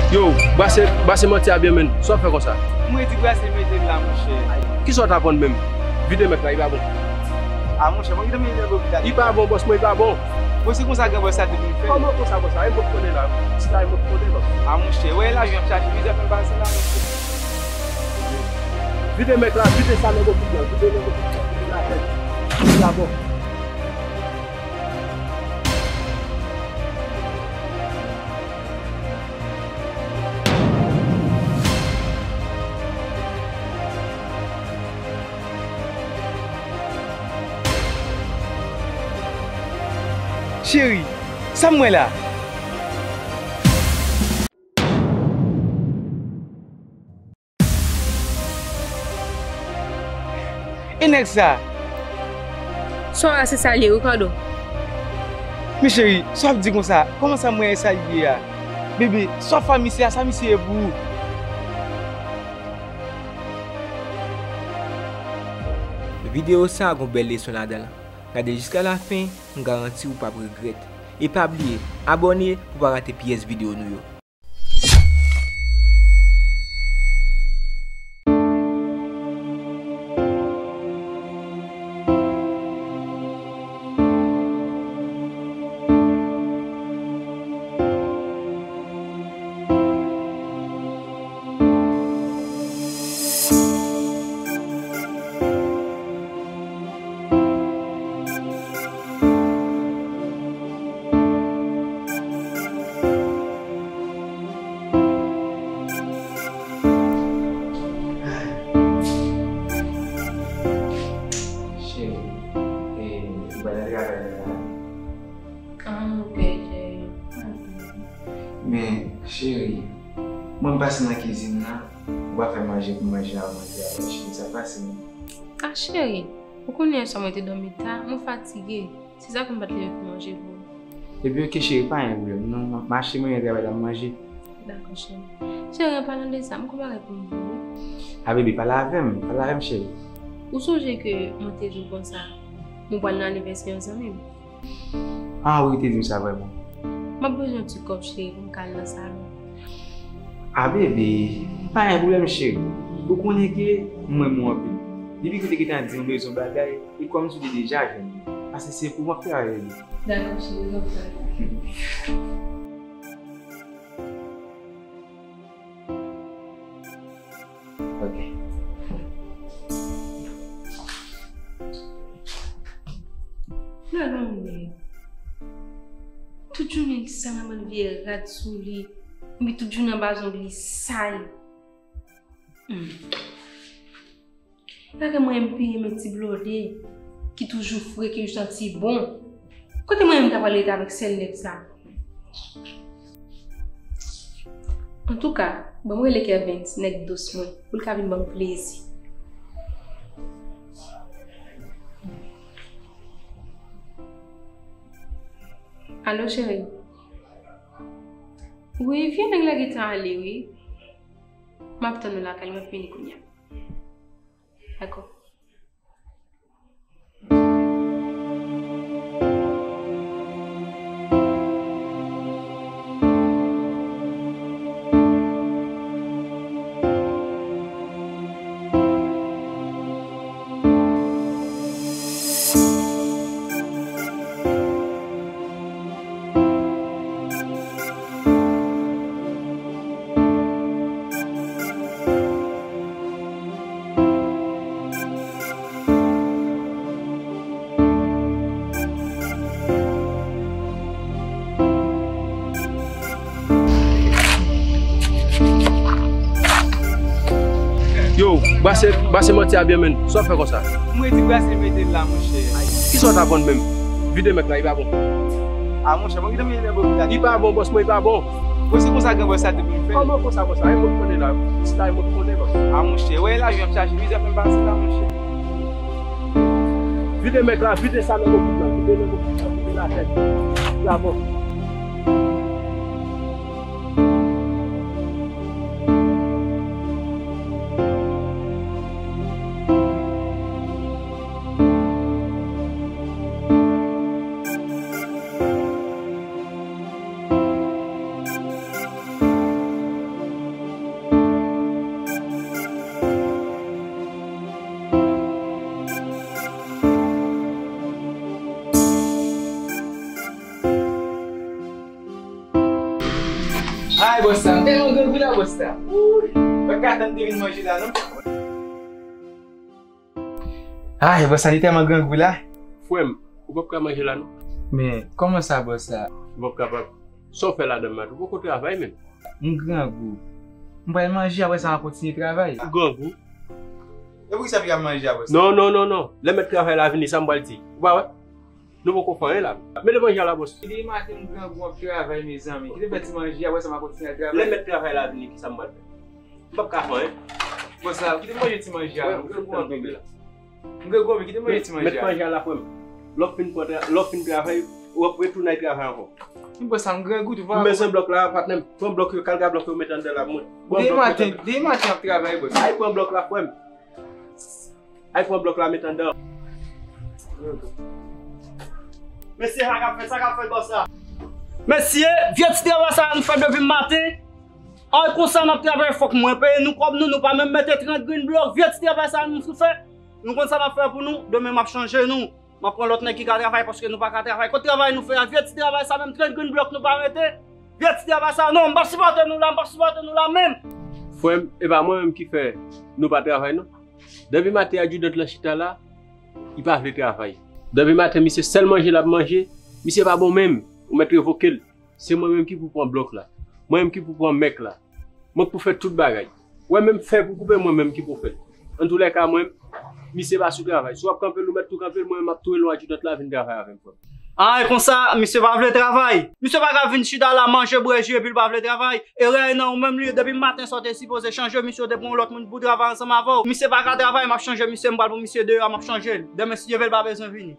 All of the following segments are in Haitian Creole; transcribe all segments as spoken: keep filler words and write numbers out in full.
Yo, brase, brase manti a byen, menn. Sa w fè konsa? M redi brase mete l la, monchè. Kisa w t aprann menm? Vide mèt la, li pa bon. A, monchè, mwen gentan mennen l nan lopital. Li pa bon, bòs mwen, li pa bon. Bon, se konsa, gran bòs, sa te vin fè. Kòman konsa, konsa? E mwen k konnen la. Ti la, e mwen k konnen, bòs. A, monchè, wè, lajan ap chache, plizyè fè pase la, monchè. Vide mèt la, vide sa nan bokit lan, vide nan bokit lan, vide la tèt. Li pa bon. Cheri, sa m wè la? E nèg sa? Sa w wè a se sa l ye, Ricardo. Men cheri, sa w ap di konsa? Kòman sa m wè a e sa l ye a? Bebe, sa w ap fè misye a, sa misye ye pou ou? Videyo sa a gon bèl leson ladan l. Gade l jiska lafen, m garanti w p ap regrèt. E pa bliye, abòne pou w pa rate pyès videyo nou yo. Cheri, e, ou pa nan travay la? Ah, ok, cheri. Men, cheri, mwen m pase nan kizin nan, ou pa fè manje pou manje a, manje a, cheri, sa pase, non? Ah, cheri, ou konnen yè swa mwen te dòmi ta, mwen fatige. Se sa k fè m pa t leve pou manje pou ou. Ebyen, ok, cheri, pa gen pwoblèm. Non, m ap mache, mwen gen travay la, m manje. Dakò, cheri. Cheri, an palan de sa, m gon bagay pou m di w, wi. A, bebe, pale avè m, pale avè m, cheri. Ou sonje ke mwen te di w konsa, mwen pral nan anivèsè yon zanmi m? Ah, wi, ou te di m sa vrèman. M ap bezwen yon ti kòb, cheri, pou m ka al nan salon. A, bebe, pa gen pwoblèm, cheri. Ou konnen ke m renmen w anpil. Depi ke w te gentan di m w bezwen yon bagay, e kòmsi w te deja jwenn li. Paske se pou w m ap travay, bebe. Dakò, cheri, m ap travay. Ok. Gade yon nèg. Tout jounen li sal, anba vye rad sou li. Epi tout jounen anba zong li sal. Hmm. Gade mwen menm peye men ti blòdè ki toujou fre, ki toujou santi bon. Kote mwen menm ta pral rete avèk sèl nèg sa? Antouka, ban m rele Kervens, nèg dous mwen, pou l ka vin ban m plezi. Alo, cheri. Wi, vye nèg la gentan ale, wi. M ap tann ou lakay, m ap vini kounye a. Dakò. Yo, brase, brase manti a byen, menn. Sa w fè konsa? M redi brase mete l la, monchè. Kisa w t aprann menm? Vide mèt la, li pa bon. A, monchè, mwen gentan mennen l nan lopital. Li pa bon, bòs mwen, li pa bon. Bon, se konsa, gran bòs, sa te pou l fè. Kòman konsa, konsa? E mwen k konnen la. Ti la, e mwen k konnen, bòs. A, monchè, wè, lajan ap chache, plizyè fè m pase la, monchè. Vide mèt la, vide sa nan bokit la, vide nan bokit la, vide latèt. Li pa bon. Bòs la, m tèlman grangou la, bòs la. Wouy, pa ka tann te vin manje la, non. Ay, bòs la, li tèlman grangou la. Frè m, ou p ap ka manje la, non. Men, kòman sa, bòs la? Ou p ap kapab. Sa w fè ladan m maten? Ou poko travay menm. M grangou. M pral manje, apre sa, m a kontinye travay. Ou grangou? E poukisa m ap manje, bòs la? Non, non, non, non. Lè mèt travay la vini, sa m pral di? Ou pa wè? Nou poko fè anyen la. Men leve manje a la, bòs. Depi maten m grangou ap travay, mezanmi. Kite m fè ti manje, apre sa m a kontinye al travay. Lè mèt travay la vini, kisa m pral fè? M p ap ka fè anyen. Bòs la, kite m manje ti manje a, non. M grangou anpil la. M grangou anpil, kite m manje ti manje a. Mèt manje a la, frè m. Lè w fin pran tra-, lè w fin travay, w ap retounen al travay ankò. Men bòs la, m grangou tou. M bezwen blòk la, patnè m. Pran blòk yo, kalga blòk yo, met anndan la pou mwen. Depi maten, depi maten ap travay, bòs. Ay, pran blòk la, frè m. Ay, pran blòk la, met anndan. Mesye, sa k ap fèt, sa k ap fèt, bòs la? Mesye, vye ti travay sa a nou fè depi maten. Ay, konsa n ap travay, fòk mwen peye nou kòb nou, nou pa menm mete trant grenn blòk. Vye ti travay sa a nou fè. Nou konn sa n ap fè pou nou, demen m ap chanje nou. M ap pran lòt nèg ki ka travay paske nou pa ka travay. Kot travay nou fè a? Vye ti travay sa menm, trant grenn blòk nou pa mete. Vye ti travay sa, non, m p ap sipòte nou la, m p ap sipòte nou la menm. Frè m, e pa mwen menm ki fè nou pa travay, non. Depi maten adjudant lan chita la, li pa vle travay. Depi maten, misye sèl manje l ap manje, misye pa bon menm, ou mèt revoke l. Se mwen menm ki pou pran blòk la. Mwen menm ki pou pran mèk la. Mwen k pou fè tout bagay. Ou wè menm fèy pou koupe, mwen menm ki pou fè l. Antoulèka, mwen, misye pa sou travay. Si w ap kanpe l, ou mèt tou kanpe l, mwen menm m ap tou rele yon adjudant la vin travay avè m, frè m. Ay, konsa, misye pa vle travay. Misye pa ka vin chita la, manje, bwè, jwi, epi l pa vle travay. Erè nan ou menm li ye, depi maten sa w te sipoze chanje misye, w te pran yon lòt moun pou travay ansanm avè w. Misye pa ka travay, m ap chanje misye, m pral pran misye deyò, m ap chanje l. Demen, si Dye vle, l pa bezwen vini.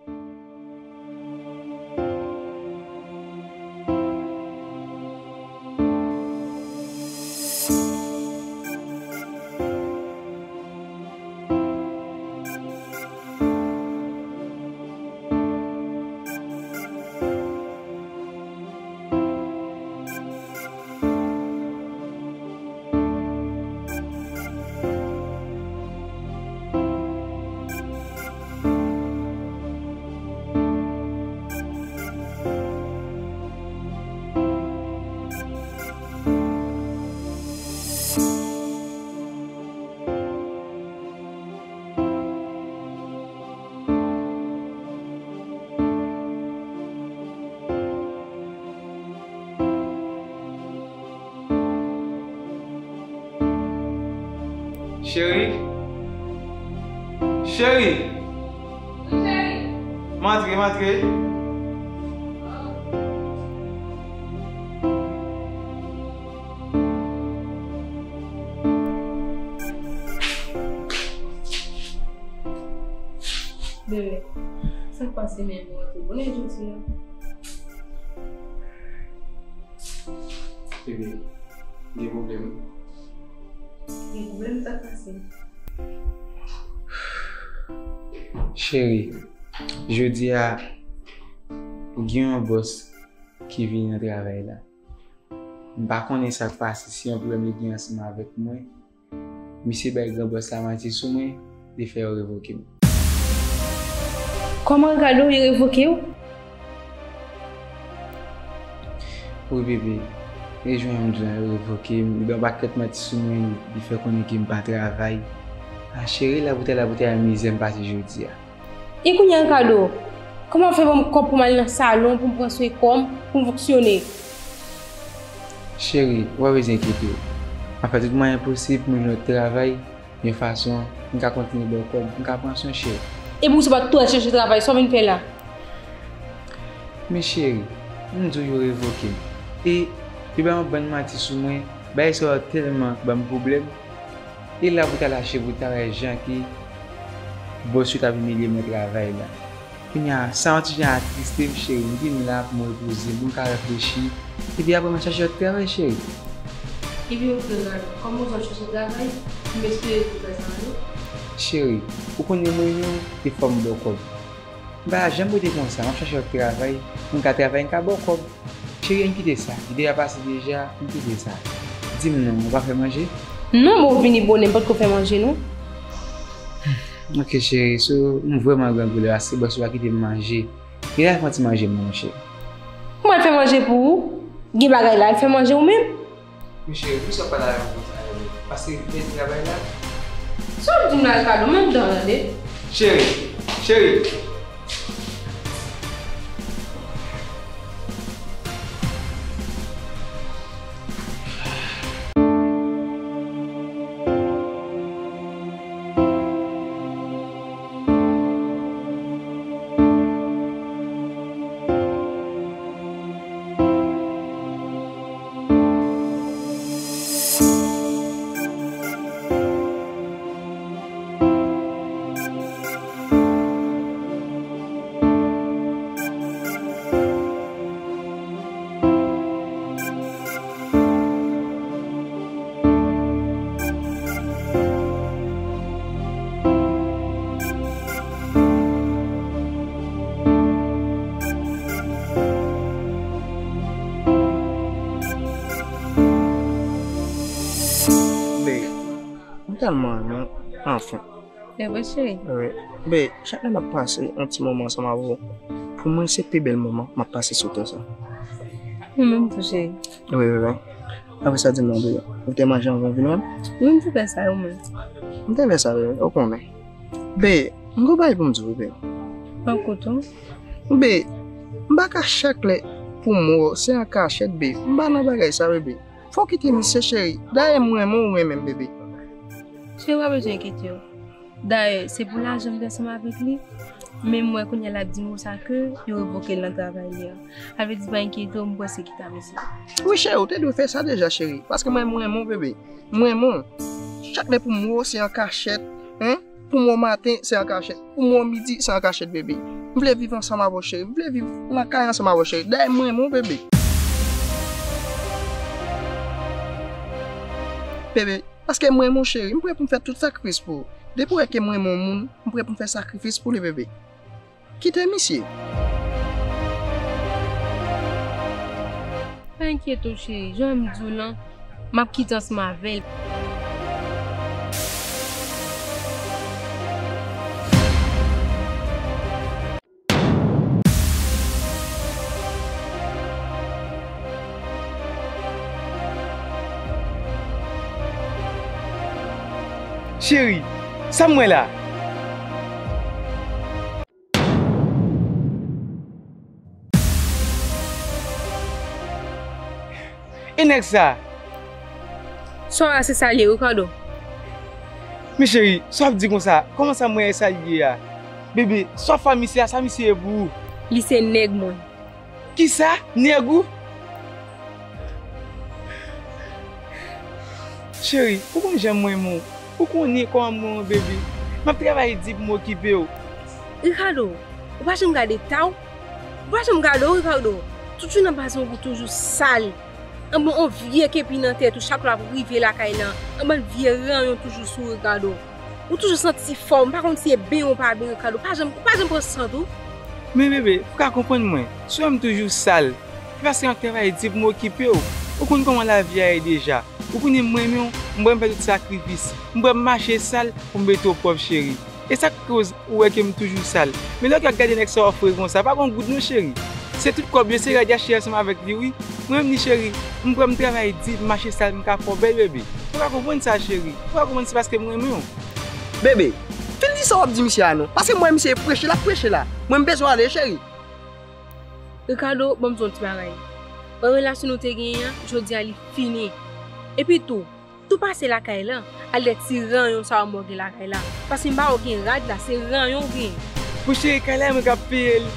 Cheri. Cheri. Wi, cheri. M antre, m antre. Bebe, sa k pase menm ou antre bonè jodi a? Bebe, gen pwoblèm. Gen pwoblèm, sa k pase? Cheri, jodi a, gen yon bòs ki vini nan travay la. M pa konnen sa k pase, si yon pwoblèm li gen ansanm avèk mwen. Misye bay gran bòs la manti sou mwen, li fè yo revoke m. Kòman, Ricardo, yo revoke w? Wi, bebe. E jan m di w, yo revoke m, li bay yon pakèt manti sou mwen, li fè konnen ke m pa travay. A, cheri, laboutay, laboutay, mizè m pase jodi a. E kounye a, Ricardo, kòman w fè ban m kòb pou m al nan salon, pou m pran swen kò m, pou m fonksyone? Cheri, ou pa bezwen enkyete w. M ap fè tout mwayen posib pou m jwenn yon travay, yon fason m ka kontinye ba w kòb, m ka pran swen chè w. E pou sa w pa t tou al chèche travay, sa w vin fè la? Men cheri, m di w yo revoke m. E yo bay yon bann manti sou mwen, bagay sa yo tèlman ban m pwoblèm. E la pou ta lache pou ta wè jan ke bòs yo t ap imilye mwen travay la. Kounye a, sa yon ti jan atriste m, cheri. M vin la pou m repoze m, pou m ka reflechi. Epi apre, m al chache lòt travay, cheri. Epi, ok, Ricardo, kòm ou di w ap chache travay, m espere ke w fè sa, wi. Cheri, ou konnen mwen menm, e fò m ba w kòb. M pa janm rete konsa, m ap chache lòt travay, m ka travay, m ka ba w kòb. Cheri, ann kite sa. Li deja pase deja, ann kite sa. Di m non, ou pa fè manje? Non, bon, w vini bonè, m potko fè manje, non. Ok, cheri, so, m vrèman grangou la, paske bòs yo pa kite m manje. Li al fè yon ti manje, monchè. Kòman al fè manje pou ou? Gen bagay la, al fè manje ou menm? Wi cheri, poukisa w pale avè m konsa, bebe? Paske m pèdi travay la. Sa w ap di m la, Ricardo? Mwen m dan tande. Cheri, cheri. Babe, m tèlman renmen w, anfen. E vre, cheri? Wi. Babe, chak lè m ap pase yon ti moman ansanm avè w, pou mwen se pi bèl moman m ap pase sou tè sa. Ou menm tou, cheri. Wi, wi, wi. Apre sa, di m non, babe, ou te manje anvan w vin wè m? Wi, m te fè sa, ou menm? M te fè sa, babe, ou konnen. Babe, m gon bagay pou m di w, babe. Ban m koute w. Babe, m pa ka chak lè pou m wè w, se an kachèt, babe. M pa nan bagay sa, babe. Fò w kite misye, cheri. Dayè, m renmen w, ou renmen m, bebe. Cheri, w pa bezwen enkyete w. Dayè, se pou lajan m te ansanm avèk li. Men m wè kounye a l ap di m konsa ke yo revoke l nan travay li a. Sa vle di pa enkyete w, m prese kite misye. Wi, cheri, w te dwe fè sa deja, cheri. Paske mwen, m renmen w, bebe. M renmen w. Chak lè pou m wè w, se an kachèt, en. Pou m wè w maten, se an kachèt. Pou m wè w midi, se an kachèt, bebe. M vle viv ansanm avè w, cheri. M vle viv nan kay ansanm avè w, cheri. Dayè, m renmen w, bebe. Bebe, paske m renmen w, cheri. M prè pou m fè tout sakrifis pou ou. Depi w wè ke m renmen yon moun, m prè pou m fè sakrifis pou li, bebe. Kite misye. Pa enkyete w, cheri. Jan m di w lan, m ap kite ansanm avè l. Cheri, sa m wè la? E nèg sa? Sa w wè a se sa l ye, Ricardo. Men cheri, sa w ap di konsa? Kòman sa m wè e sa l ye a? Bebe, sa w ap fè a misye a, sa misye ye pou ou? Li se nèg mwen. Kisa? Nèg ou? Cheri, ou konn jan m renmen w. Ou konnen kòman m renmen w, bebe. M ap travay di pou m okipe w. Ricardo, ou pa janm gade eta w? Ou pa janm gade w, Ricardo? Tout jou nan baz ou toujou sal. Anba yon vye kepi nan tèt ou, chak lè w ap rive lakay lan, anba yon vye ranyon toujou sou ou, Ricardo. Ou toujou santi fò, m pa konn si e benyen ou pa benyen, Ricardo. Ou pa janm, ou pa janm pran sant ou. Men bebe, ou ka konprann mwen. Si w wè m toujou sal, se paske m ap travay di pou m okipe w. Ou konn kòman lavi a ye deja. Ou konnen m renmen w, m prè m fè tout sakrifis. M prè m mache sal pou m mete w pwòp, cheri. E sa k koz ou wè ke m toujou sal. Men lè w ap gade nèg sa w fre konsa, pa gen goud non, cheri. Se tout kòb yo, se rad y achte ansanm avèk li, wi. Mwen menm ni cheri, m prè m travay di, m mache sal, m ka fè w bèl, bebe. Ou ka konprann sa, cheri. Ou ka konprann se paske m renmen w. Bebe, fin di sa w ap di misye a non. Paske m wè misye preche, l ap preche la. Mwen m bezwen ale, cheri. Ricardo, ban m di w yon ti bagay. Wè relasyon nou te genyen an, jodi a li fini. Epi tou, tou pase lakay lan, al dèyè ti ranyon sa yo mwen gen lakay la. Paske m pa wè w gen rad la, se ranyon w gen. Pou cheri kay la, e mwen k ap peye l.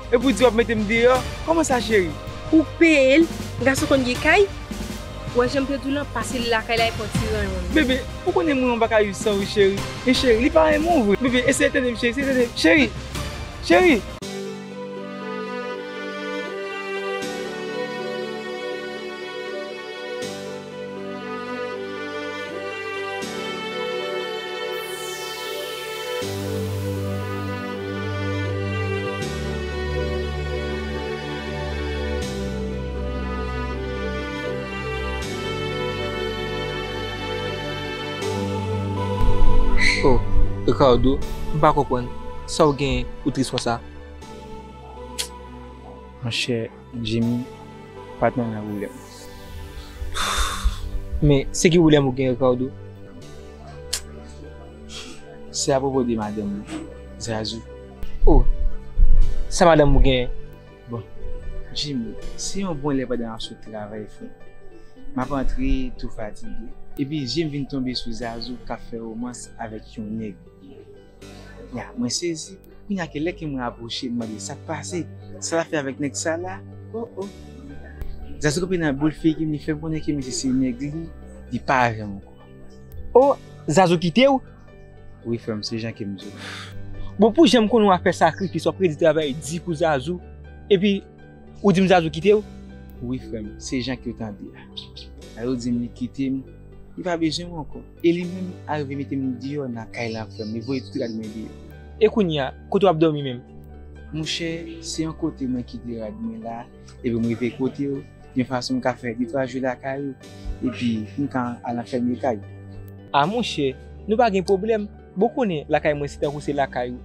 Epi w di w ap mete m deyò? Kòman sa, cheri? Ou peye l? Gason konn gen kay? Ou wè jan m te di w lan, pase lakay la epi w ti ranyon. Bebe, ou konnen mwen, mwen pa ka viv san ou, cheri. Men cheri, li pa renmen w vre. Bebe, eseye tande m, cheri, eseye tande m. Cheri! Cheri! Oh, Ricardo, m pa konprann. Sa w genyen, ou tris konsa? Monchè, Jimmy, patnè nan pwoblèm. Men, se ki pwoblèm ou gen, Ricardo? Se apwopo de madanm mwen, Zazou. Oh, sa madanm ou genyen? Bon, Jimmy, se yon bon lè pandan m ap sot travay, frè. M ap antre tou fatige. Epi je m vin tonbe sou Zazou k ap fè womans avèk yon nèg. Ya, mwen sezi. Kounye a ke lè ke mwen apwoche, m mande sa k pase, sa l ap fè avèk nèg sa la? Oh, oh. Zazou kanpe nan boul figi m, li fè m konnen ke misye se nèg li, li pa avè m ankò. Oh, Zazou kite w? Wi, frè m, se jan ke m di w. Bon, pou jan m konnen w ap fè sakrifis, w ap redi travay di pou Zazou, epi ou di m Zazou kite w? Wi, frè m, se jan ke w tande a. Lè yo di m li kite m, li pa bezwen m ankò. E li menm arive mete m deyò nan kay la, frè m. Li voye tout rad mwen deyò. E kounye a, kote w ap dòmi menm? Monchè, se yon kote mwen kite rad mwen la, epi m rive kote yo, yon fason m ka fè de twa jou lakay yo, epi m ka al anfèmen kay. A monchè, nou pa gen pwoblèm. Bon, konnen lakay mwen se tankou se lakay ou.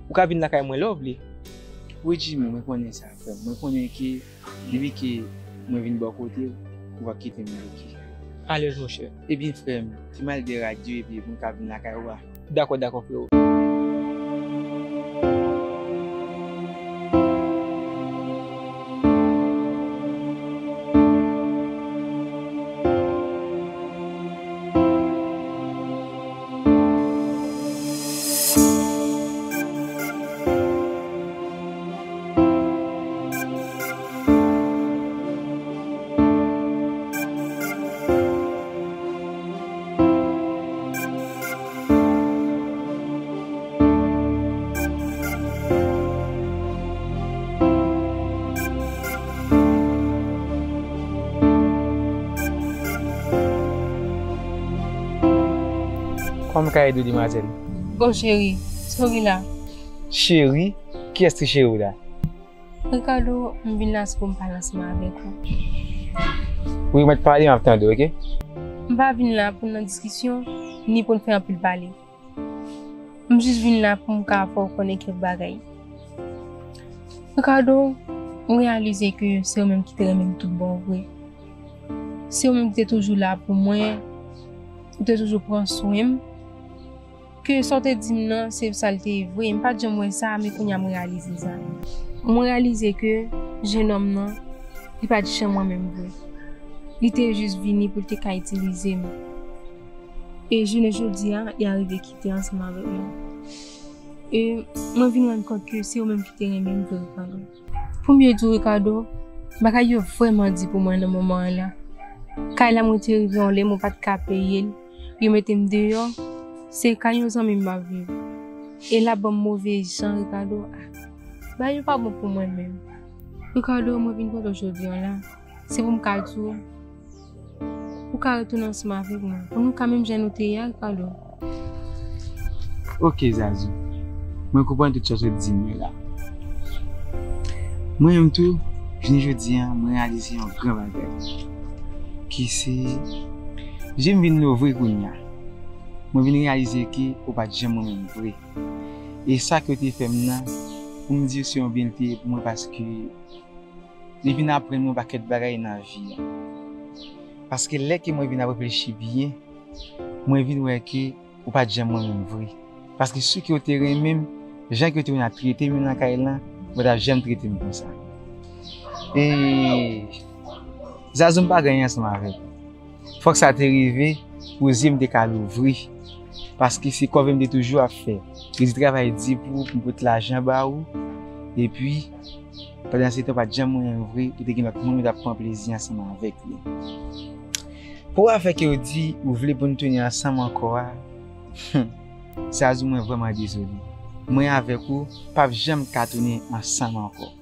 Ou ka vin lakay mwen lè w vle. Wi, Jimmy, mwen konnen sa, frè m. Mwen konnen ke depi ke mwen vin bò kote w, ou p ap kite m bloke. Alèz, monchè. Ebyen, frè m, ti m al de rad yo epi pou m ka vin lakay ou a. Dakò, dakò, frewo. Kòman m ka ede w, demwazèl? Bon, cheri, se w ki la. Cheri? Kiyès ki cheri w la? Ricardo, m vin la se pou m pale ansanm avèk ou. Wi, mèt pale, m ap tande w, oke? M pa vin la pou n nan diskisyon, ni pou n fè anpil pale. M jis vin la pou m ka fè w konnen kèk bagay. Ricardo, m reyalize ke se ou menm ki te renmen m tout bon vre. Se ou menm ki te toujou la pou mwen, ou te toujou pran swen m. Ke sa w te di m nan, se sa l te ye vre. M pa t janm wè sa, men kounye a m reyalize sa. Mwen reyalize ke jennonm nan, li pa t janm renmen m vre. Li te jis vini pou l te ka itilize m. E jounen jodi a, li arive kite ansanm avèk mwen. E mwen vin rann kont ke se ou menm ki te renmen m vre, Ricardo. Pou m byen di w, Ricardo, bagay yo vrèman di pou mwen nan moman an la. Kay la mwen te rive yon lè mwen pa t ka peye l, yo mete m deyò, se kay yon zanmi m m ap viv. E l ap ban m move jan, Ricardo. Ah, bagay yo pa bon pou mwen menm. Ricardo, mwen vin kote w jodi a la. Se pou m ka di w, ou ka retounen ansanm avèk mwen, pou nou ka menm jan nou te ye a, Ricardo. Oke, Zazou. Mwen konprann tout sa w sot di m yo la. Mwen menm tou, jounen jodi a, mwen reyalize yon gran bagay. Ki se, je m vin louvri kounye a. Mwen vin reyalize ke ou pa t janm renmen m vre. E sa ke w te fè m nan, pou m di w se yon byen l te ye pou mwen, paske li vin aprann mwen yon pakèt bagay nan vi a. Paske lè ke mwen vin ap reflechi byen, mwen vin wè ke ou pa t janm renmen m vre. Paske si ke w te renmen m, jan ke w te konn ap trete m nan kay lan, ou pa t ap janm trete m konsa. E Zazou, m pa gen anyen ansanm avèk ou. Fòk sa te rive pou zye m te ka louvri. Paske se kòve m te toujou ap fè. Redi travay di pou ou, pou m pote lajan ba ou. Epi, pandan se tan, ou pa t janm renmen m vre, ou te gen lòt moun ou t ap pran plezi ansanm avèk li. Pou afè ke w di ou vle pou n tounen ansanm ankò a, Zazou, mwen vrèman dezole. Mwen avèk ou p ap janm ka tounen ansanm ankò.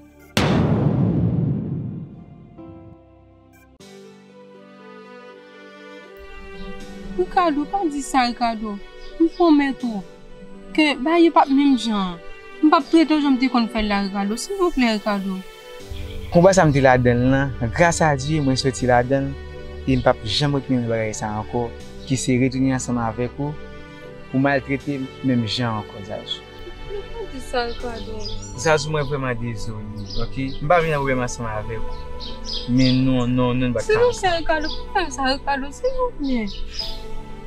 Ricardo, pa di sa, Ricardo. M pwomèt ou ke bagay yo p ap menm jan an. M p ap trete w jan m te konn fè l la, Ricardo. Silvouplè, Ricardo. Konba sa m te ladan l lan, gras a Dye, mwen soti ladan l, e m p ap janm retounen nan bagay sa ankò, ki se retounen ansanm avèk ou, pou maltrete m menm jan ankò, Zazou. Ricardo, pa di sa, Ricardo. Zazou, mwen vrèman dezole, oke? M pa vin nan pwoblèm ansanm avèk ou. Men non, non, non, m pa ka. Silvouplè, Ricardo, pa fè m sa, Ricardo, silvouplè.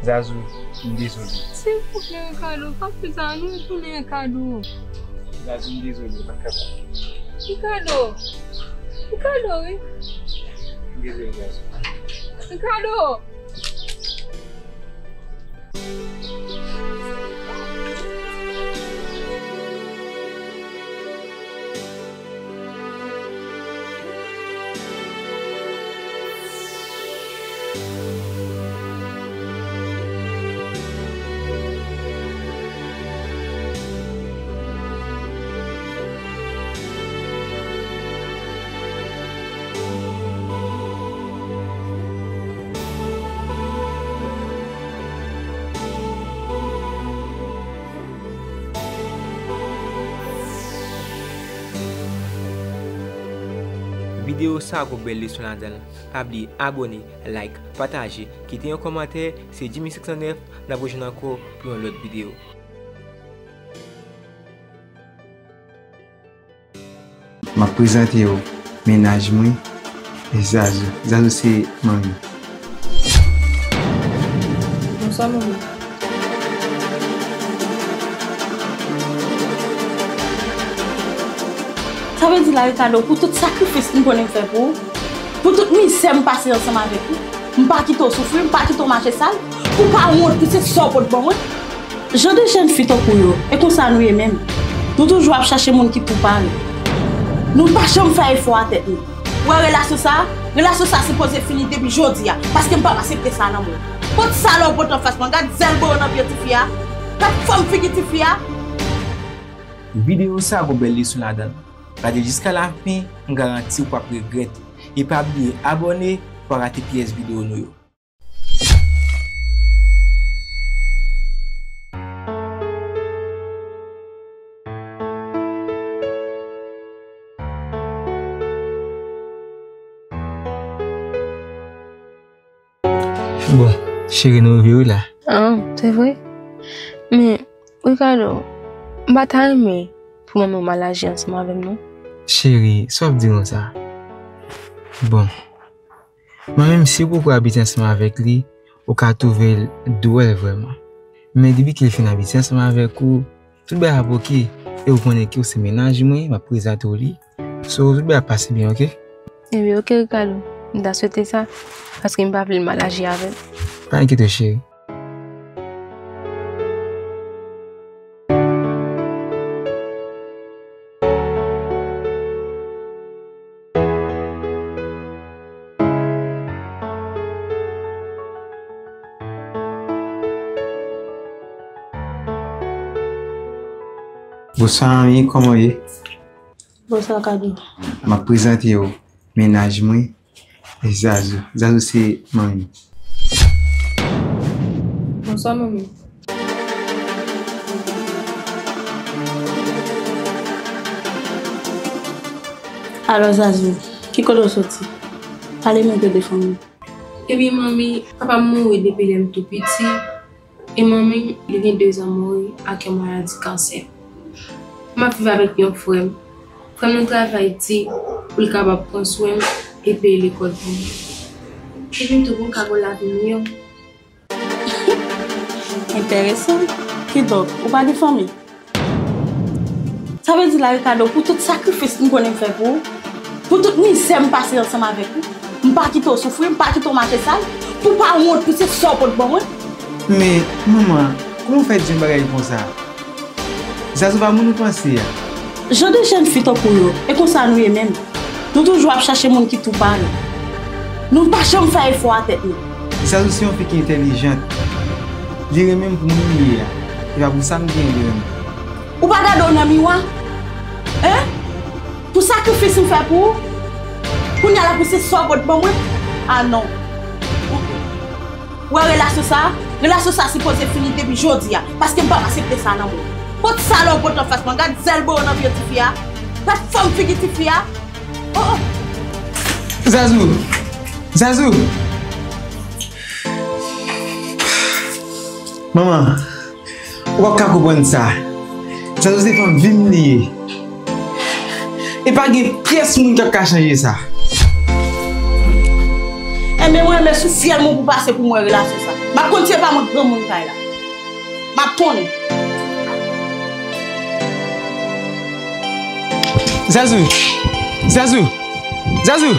Zazou, m dezole. Silvouplè, Ricardo, pa fè sa, nou retounen, Ricardo. Zazou, m dezole, m pa ka. Ricardo! Ricardo, wi. M dezole, Zazou. Ricardo! Videyo sa gon bèl leson ladan l. Pa bliye abòne, like, pataje, kite yon kòmantè. Se Jimmy senk san nèf, n ap rejwenn ankò pou yon lòt videyo. M ap prezante w mennaj mwen, Zazou. Zazou se manmi. Bonswa, manmi. Sa vle di la, Ricardo, pou tout sakrifis m konnen m fè pou ou, pou tout mizè m pase ansanm avèk ou, m pa kite w soufri, m pa kite w mache sal, pou w pa wont pou se sa w pot ban mwen. Jan de jèn fi tankou yo, e konsa nou ye menm. Nou toujou ap chache moun ki pou pare. Nou pa janm fè efò a tèt nou. Ou wè relasyon sa a? Relasyon sa a sipoze fini depi jodi a, paske m p ap aksepte sa nan mwen. Pot sa la w pot anfas mwen, gad zèl boyo nan pye tifi a, gad fòm figi tifi a. Videyo sa a gon bèl leson ladan l. Gade l jiska lafen, m garanti w p ap regrèt. E pa bliye abòne pou w pa rate pyès videyo nou yo. Bon, cheri, nou rive wi la. Ah, se vre? Men, Ricardo, m pa ta renmen pou manman w mal aji ansanm avè m, non. Cheri, sa w ap di konsa? Bon, mwen menm, si w poko abite ansanm avèk li, ou ka twouve l dwòl vrèman. Men depi ke l fin abite ansanm avèk ou, tout bagay ap oke, e ou konnen ke w se mennaj mwen, m ap prezante w li. So, tout bagay ap pase byen, oke? Ebyen, oke, Ricardo. M ta swete sa, paske m pa vle l mal aji avè m. Pa enkyete w, cheri. Bonswa, manmi, kòman w ye? Bonswa, Kado. M ap prezante w mennaj mwen, Zazou. Zazou se manmi. Bonswa, manmi. Alò, Zazou, ki kote w soti? Pale m enpe de fanmi. Ebyen, manmi, papa m mouri depi lè m tou piti. E manmi m, li gen de zan mouri ak yon maladi kansè. M ap viv avèk yon frè m. Frè m nan travay di pou l kapab pran swen m e peye lekòl pou mwen. Epi tou pou m ka gen yon lavi miyò. Enteresan. Kidonk, ou pa gen fanmi? Sa vle di la, Ricardo, pou tout sakrifis m konnen m fè pou ou, pou tout mizè m pase ansanm avèk ou, m pa kite w soufri, m pa kite w mache sal, pou w pa wont pou se sa w pot ban mwen. Men, manman, kòman w fè di yon bagay konsa? Zazou pa moun ou panse a. Jan de jèn fi tankou yo, e konsa nou ye menm. Nou toujou ap chache moun ki tou pare. Nou pa janm fè efò a tèt nou. Zazou se yon fi ki entèlijant. Li renmen m pou moun m ye a. E pa pou sa m genyen li renmen. Ou pa gade w nan miwa? Hein? Pou sakrifis m fè pou ou? Kounye a la pou se sa w pot ban mwen? Ah non. Ou wè relasyon sa a? Relasyon sa a sipoze fini depi jodi a, paske m p ap aksepte sa nan mwen. Pot sa la w pot anfas mwen, gad zèl boyo nan pye tifi a, gad fòm figi tifi a. Oh, oh. Zazou! Zazou! Manman, ou p ap ka konprann sa. Zazou se fanm vi m li ye. E pa gen pyès moun k ap ka chanje sa. Enben, mwen renmen sou fyèl mwen pou pase pou mwen relasyon sa. M ap konn si se pa mwen k granmoun kay la. M ap konnen. Zazou! Zazou! Zazou!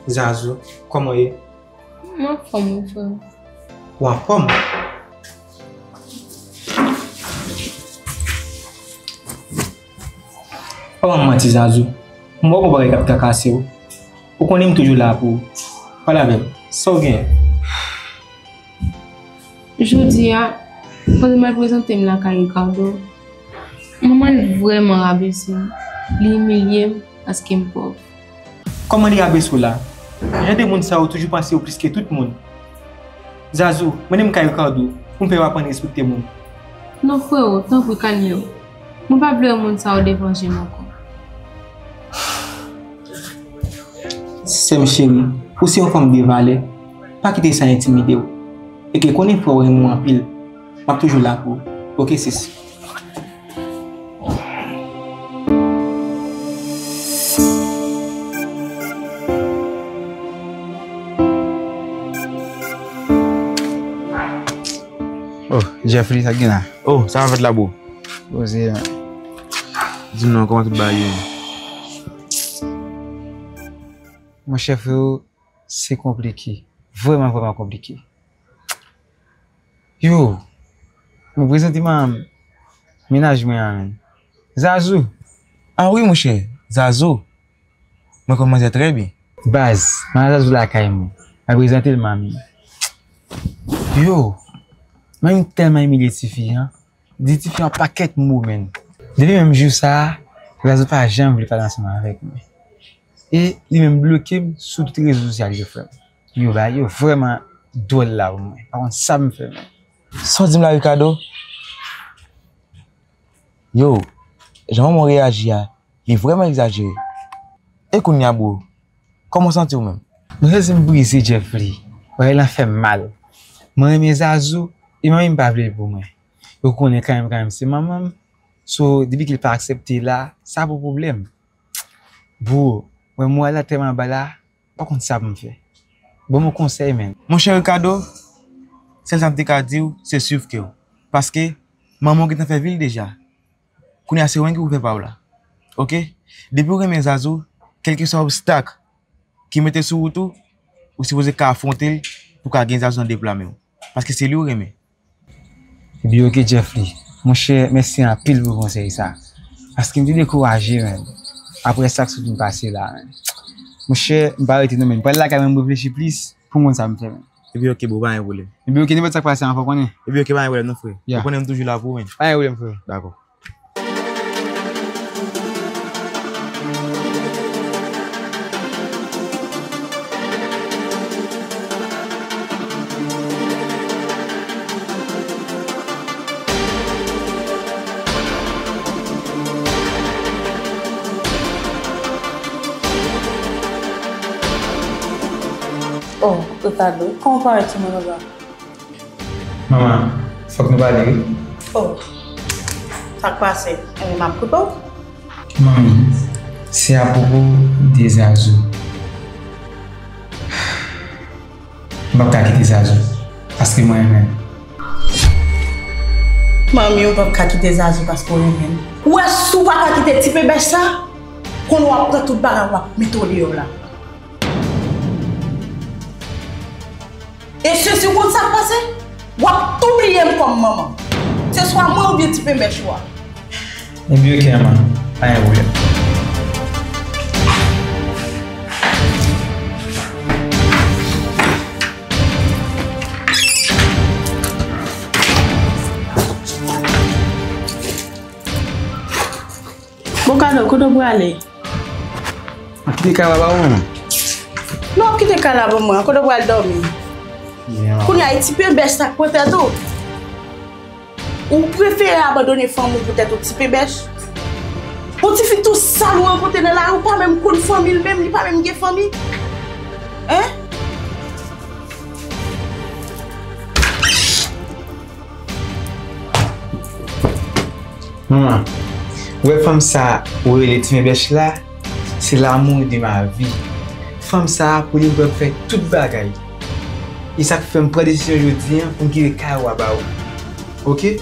Zazou, kòman w ye? Mwen anfòm, wi, frè m. Ou anfòm? Pa ban m manti, Zazou. M wè w gon bagay k ap trakase w. Ou konnen m toujou la pou ou. Pale avè m. Sa w genyen? Jodi a, pandan m al prezante m lakay Ricardo, manman l vrèman rabese m. Li imilye m paske m pòv. Kòman li rabese w la? Jan de moun sa yo toujou panse yo plis ke tout moun. Zazou, mennen m kay Ricardo pou m fè yo aprann respekte moun. Non, freo, tanpri, kalme w. Mwen pa vle wè moun sa yo devan je m ankò. Sè m cheri, ou se yon fanm de valè, pa kite sa entimide w. Epi konnen frè w renmen w anpil. M ap toujou la pou ou. Oke, sis. Oh, Jeffrey, sa k gen la? Oh, sa k ap fèt la, bro? Poze a. Di m non, kòman tout bagay yo ye? Monchè, freo, se konplike. Vrèman, vrèman konplike. Yo, mwen prezante manman m mennaj mwen an, menn. Zazou. Ah wi, monchè, Zazou. Mwen konn manzè trè byen. Baz, manman Zazou lakay mwen. Mwen prezante l manmi. Yo, manmi tèlman imilye tifi an. Di tifi an pakèt mo, menn. Depi menm jou sa a, Zazou pa janm vle pale ansanm avèk mwen. E li menm bloke m sou tout rezo sosyal yo, frè m. Yo, bagay yo vrèman dwòl la pou mwen. Pa konn sa pou m fè, menn. Sa w di m la, Ricardo? Yo, jan manman w reyaji a, li vrèman egzajere. E kounye a, bro, kòman w santi w menm? Mwen santi m brize, Jeffrey. Bagay lan fè m mal. Mwen renmen Zazou, e manmi m pa vle l pou mwen. Yo konnen kanmenm, kanmenm, se manman m. So, depi ke l pa aksepte la, sa pou pwoblèm. Bro, mwen moral la tèlman ba la, m pa konn sa pou m fè. Ban m yon konsèy, menn. Monchè Ricardo, sèl sa m te ka di w, se swiv kè w. Paske, manman w gentan fè vi l deja. Kounye a se ou menm ki pou fè pa w la. Oke? Depi w renmen Zazou, kèlkeswa obstak ki mete sou wout ou, ou sipoze ka afwonte l pou ka gen Zazou nan de pla men w. Paske se li w renmen. Epi oke, Jeffrey. Monchè, mèsi anpil pou konsèy sa. Paske m te dekouraje, menn. Aprè sa k sot vin pase la, menn. Monchè, m pa rete non, menn. M pral lakay mwen, m reflechi plis pou m konn sa m fè, menn. Epi oke, bro, pa gen pwoblèm. Epi oke, nenpòt sa k pase an, fò konnen. Epi oke, pa gen pwoblèm non, frè. Ya. Ou konnen m toujou la pou ou, menn. Pa gen pwoblèm, frè. Dakò. Oh, Ricardo, kòman w parèt sou mwen konsa? Manman, fòk nou pale, wi. Oh, sa k pase? Enben, m ap koute w. Manmi, se apwopo de Zazou. M p ap ka kite Zazou, paske mwen renmen l. Manmi, ou p ap ka kite Zazou paske w renmen l. Ou wè si w pa ka kite ti penbèch sa, konnen w ap pran tout bagay w ap mete w deyò la. E si w konn sa k pase, w ap tou bliye m kòm manman. Se swa mwen oubyen ti penbèch ou a. Ebyen, oke, manman. Pa gen pwoblèm. Kado, kote w prale? Kite kay la ba ou, manman. Non, w ap kite kay la ban mwen. Kote w pral dòmi? Kounye a, e ti penbèch sa k pran tèt ou. Ou prefere abandone fanmi w pou tèt yon ti penbèch? Yon tifi tou sal ou rankontre nan lari, ou pa menm konn fanmi l menm, li pa menm gen fanmi. Hein? Manman, ou wè fanm sa ou rele ti penbèch la, se l'amour de ma vie. Fanm sa pou li m pral fè tout bagay. E sa k fè m pran desizyon jodi an pou m kite kay ou a ba ou. Oke?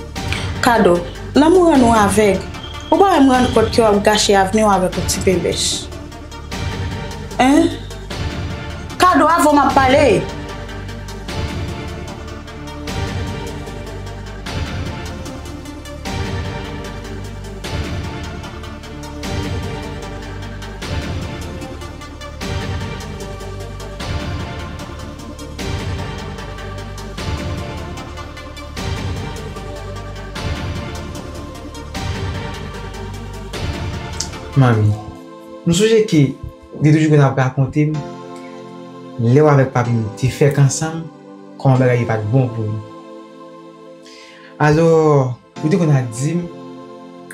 Kado, lanmou rann ou avèg. Ou pa menm rann kont ke w ap gache avni w avèk yon ti penbèch. Hein? Kado, avan m ap pale. Manmi, m sonje ke li te toujou konn ap rakonte m, lè w avèk papi m te fèk ansanm, kòman bagay yo pa t bon pou li. Alò, ou te konn ap di m,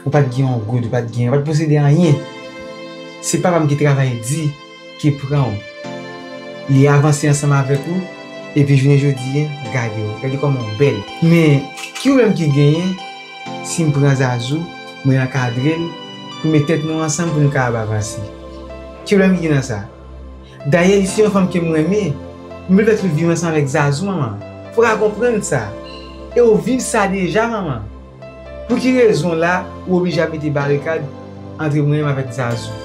ou pa t gen yon goud, ou pa t gen, ou pa t posede anyen. Se papa m ki travay di, ki pran w. Li avanse ansanm avèk ou, epi jounen jodi a, gade w, gade kòman w bèl. Men, ki pwoblèm ki genyen si m pran Zazou, mwen ankadre l, pou met tèt nou ansanm pou nou kapab avanse? Ki pwoblèm ki gen nan sa? Dayè, li se yon fanm ke m renmen. M vle fè tout vi m ansanm avèk Zazou, manman. Fò w ka konprann sa. E w viv sa deja, manman. Pou ki rezon la ou oblije ap mete barikad antre mwen menm avèk Zazou?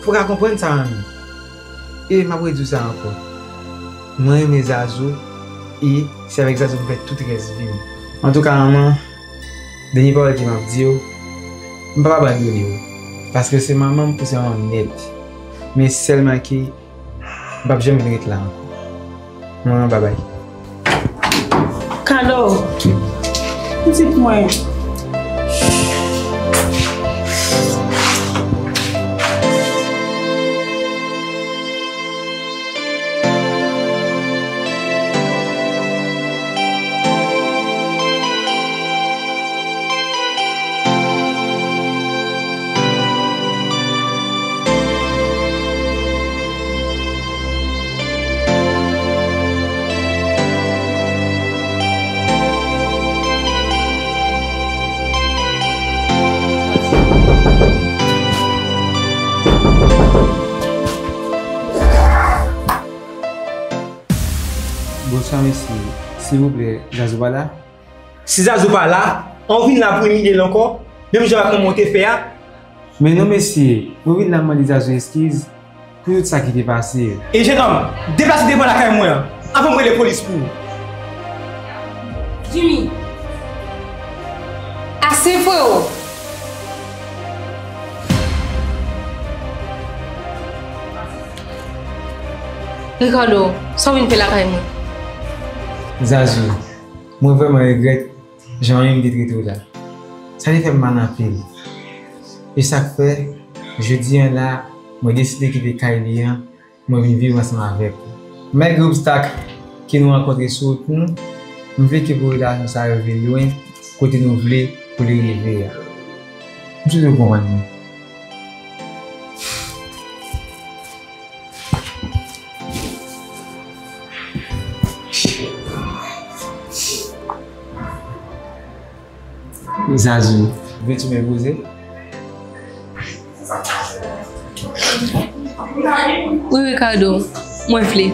Fò w ka konprann sa, manmi. E m ap redi w sa ankò. Mwen renmen Zazou e se avèk Zazou m fè tout rès vi m. Antouka, manman, dènye pawòl ke m ap di w, m p ap abandone w. Paske se manman m, ou se manman m nèt. Men sèlman ke m p ap janm vin ret la ankò. Manman, babay. Kado, pitit mwen. Bonswa, mesye. Silvouplè, Zazou pa la? Si Zazou pa la, an w vin la pou imilye l ankò, menm jan ak kòman w te fè a? Men non, mesye, mwen vin la mande Zazou eskiz pou tout sa ki te pase yo. E jennonm, deplase devan lakay mwen an, anvan m rele polis pou ou. Jimmy, ase, freo! Ricardo, sa w vin fè lakay mwen? Zazou, mwen vrèman regrèt jan manmi m te trete w la. Sa te fè m mal anpil. E sa k fè, jodi a la, mwen deside kite kay li an, mwen vin viv ansanm avèk ou. Malgre obstak ke nou rankontre sou wout nou, m vle ke pou relasyon sa a rive lwen, kote nou vle pou li rive a. M swete w konprann mwen. Zazou, vle tou men poze? Wi, Ricardo, mwen vle.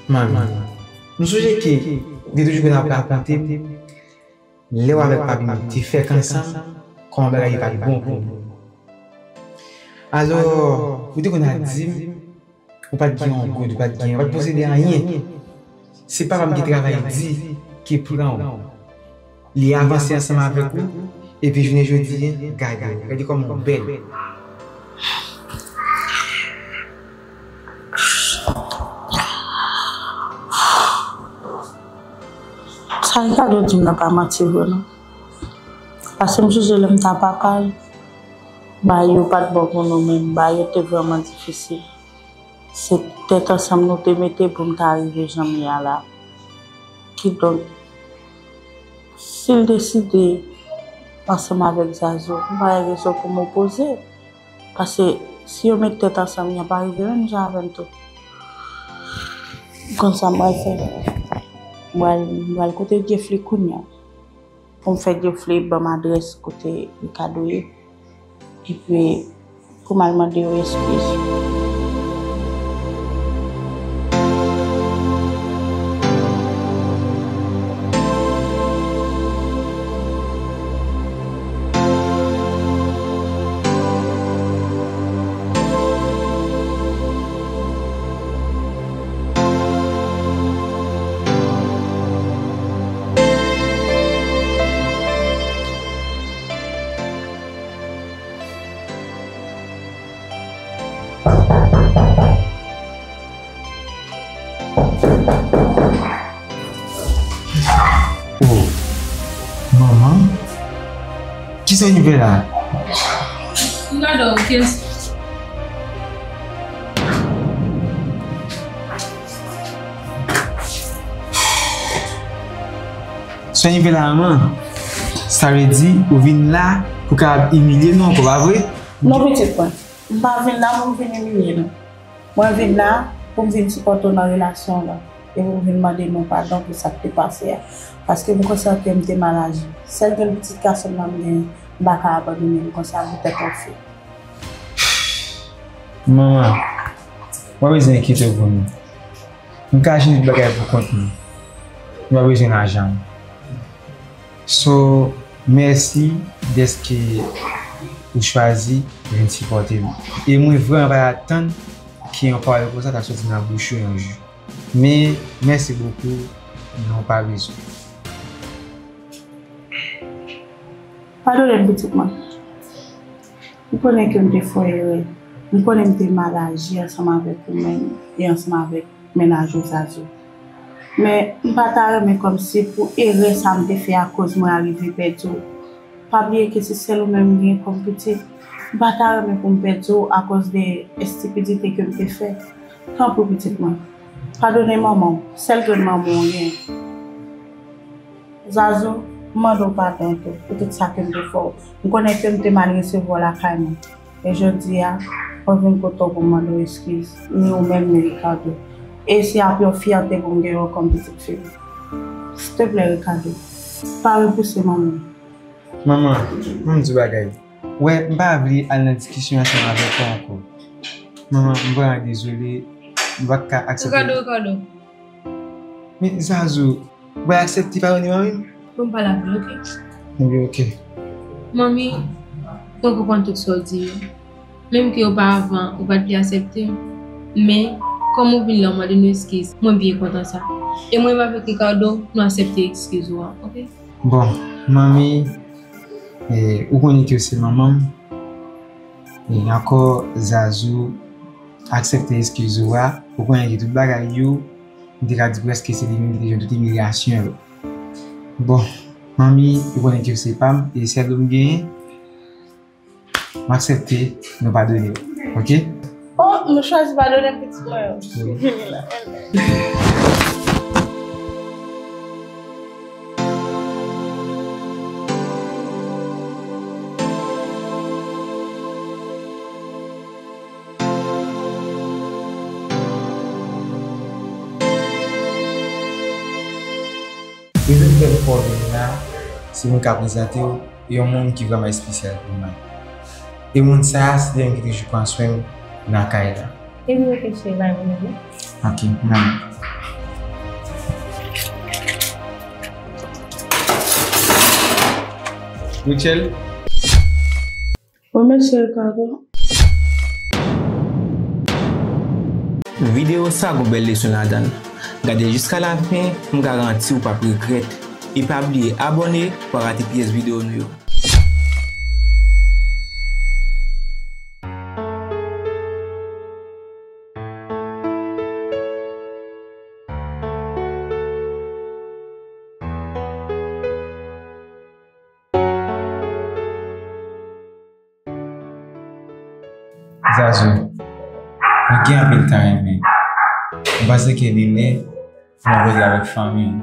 Manmi, m sonje ke ou te toujou konn ap rakonte m lè w avèk papi m te fèk ansanm, kòman bagay yo pa t bon pou nou. Alò, ou te konn ap di m, ou pa t gen yon goud, ou pa t gen, ou pa t posede anyen. Se papa m ki travay di ki pran w. Li avanse ansanm avèk ou, epi jounen jodi a, gade w, gade kòman w bèl. Sa Ricardo di m nan pa manti vre non. Paske m sonje lè m ta papa l, bagay yo pa t bon pou nou menm, bagay yo te vrèman difisil. Se tèt ansanm nou te mete pou m ta rive jan m ye a la. Kidonk, si l deside ansanm avèk Zazou, m pa gen rezon pou m opoze. Paske si yo met tèt ansanm, y ap rive menm jan avè m tou. Konn sa m pral fè. M pral, m pral kote Jeffrey kounye a. Pou m fè Jeffrey ban m adrès kote Ricardo ye. Epi, pou m al mande yo eskiz. Oh, manman, kisa w vin fè la? M gade w, kiyès? Sa w vin fè la, manman? Sa vle di ou vin la pou w kapab imilye nou ankò, pa vre? Non, pitit mwen. M pa vin la pou m vin imilye nou. Mwen vin la pou m vin sipòte w nan relasyon w lan. E pou m vin mande nou padon pou sa k te pase a. Paske m konsyan ke m te mal aji. Sèl grenn pitit gason m nan m genyen, m pa ka abandone l konsa pou tèt anfle. Manman, w pa bezwen enkyete w pou nou. Nou ka achte tout bagay pou kont nou. Nou pa bezwen lajan w. So, mèsi dèske ou chwazi vin sipòte m. E mwen vrèman pa t atann ke yon pawòl konsa ta soti nan bouch ou yon jou. Men, mèsi bokou, nou pa bezwen. Padone m, pitit mwen. M konnen ke m te fè erè. M konnen m te mal aji ansanm avèk ou menm e ansanm avèk mennaj ou Zazou. Men, m pa ta renmen kòmsi pou erè sa m te fè akoz mwen arive pèdi w. Pa bliye ke se sèl ou menm m gen kòm pitit. M pa ta renmen pou m pèdi w akoz de estipidite ke m te fè. Tanpri, pitit mwen. Padone manman w, sèl grenn manman w gen. Zazou, m mande w padon tou pou tout sa ke m te fè w. M konnen ke m te mal resevwa w lakay mwen. E jodi a, mwen vin kote w pou m mande w eskiz, ni ou menm, ni Ricardo. E se ap yon fyète pou m gen w kòm pitit fi m. Silteplè, Ricardo, pa repouse manman. Manman, ban m di w bagay. Wè, m pa vle al nan diskisyon ansanm avèk ou ankò. Manman, m vrèman dezole, m pa ka aksepte. Ricardo, Ricardo. Men Zazou, ou pral aksepte padone manmi m? Bon, m pale avè l, oke? Ebyen, oke. Manmi, mwen konprann tout sa w di yo. Menm ke oparavan, ou pa t vle aksepte m. Men, kòm ou vin la, ou mande nou eskiz, mwen byen kontan sa. E mwen menm avèk Ricardo, nou aksepte eskiz ou an, oke? Bon, manmi, e, ou konnen ke w se manman m. E ankò, Zazou, aksepte eskiz ou a. Ou konnen ke tout bagay yo, m te ka di prèske se li menm ki te jwenn tout imilyasyon yo. Bon, manmi, ou konnen ke w se pa m, e sèl ou m genyen, m aksepte nou padone w, oke? Oh, nou chwazi padone pitit mwen yo. Wi. Vini la, vini la. Rezon ki fè m fè w vin la, se pou m ka prezante w yon moun ki vrèman espesyal pou mwen. E moun sa a, se li menm ki toujou pran swen m nan kay la. Ebyen, oke, cheri, bay mwen non. Oke, nan. Michel. Wi, mesye Ricardo. Videyo sa gon bèl leson ladan l. Gade l jiska lafen, m garanti w p ap regrèt. E pa bliye abòne pou pa rate pyès videyo nou yo. Zazou, nou gen anpil tan renmen. M panse ke li lè pou mwen poze avèk fanmi w,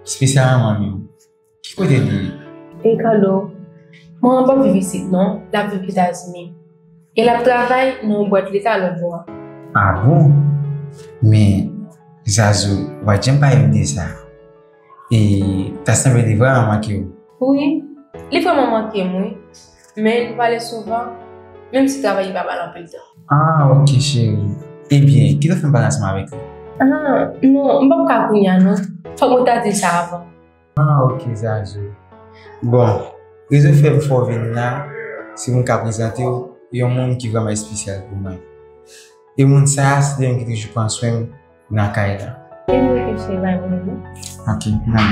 espesyalman manmi w. Ki kote li ye? Ricardo, manman m p ap viv isit non, l ap viv Etazini. E l ap travay nan yon bwat leta lòtbò a. A bon? Men, Zazou, w pa t janm pale m de sa. E ta sanble li vrèman manke w. Wi, li vrèman manke m, wi. Men nou pale souvan, menm si travay li pa ba l anpil tan. Ah, ok, cheri. Ebyen, kite w fè m pale ansanm avèk li. Ah, non, m p ap ka kounye a, non. Fòk mwen ta di l sa avan. Ah, ok, Zazou. Bon, rezon fè m fè w vin la, se pou m ka prezante w yon moun ki vrèman espesyal pou mwen. E moun sa a, se te yon ki toujou pran swen m nan kay la. Ebyen, ok, cheri, bay mwen li. Ok, nan.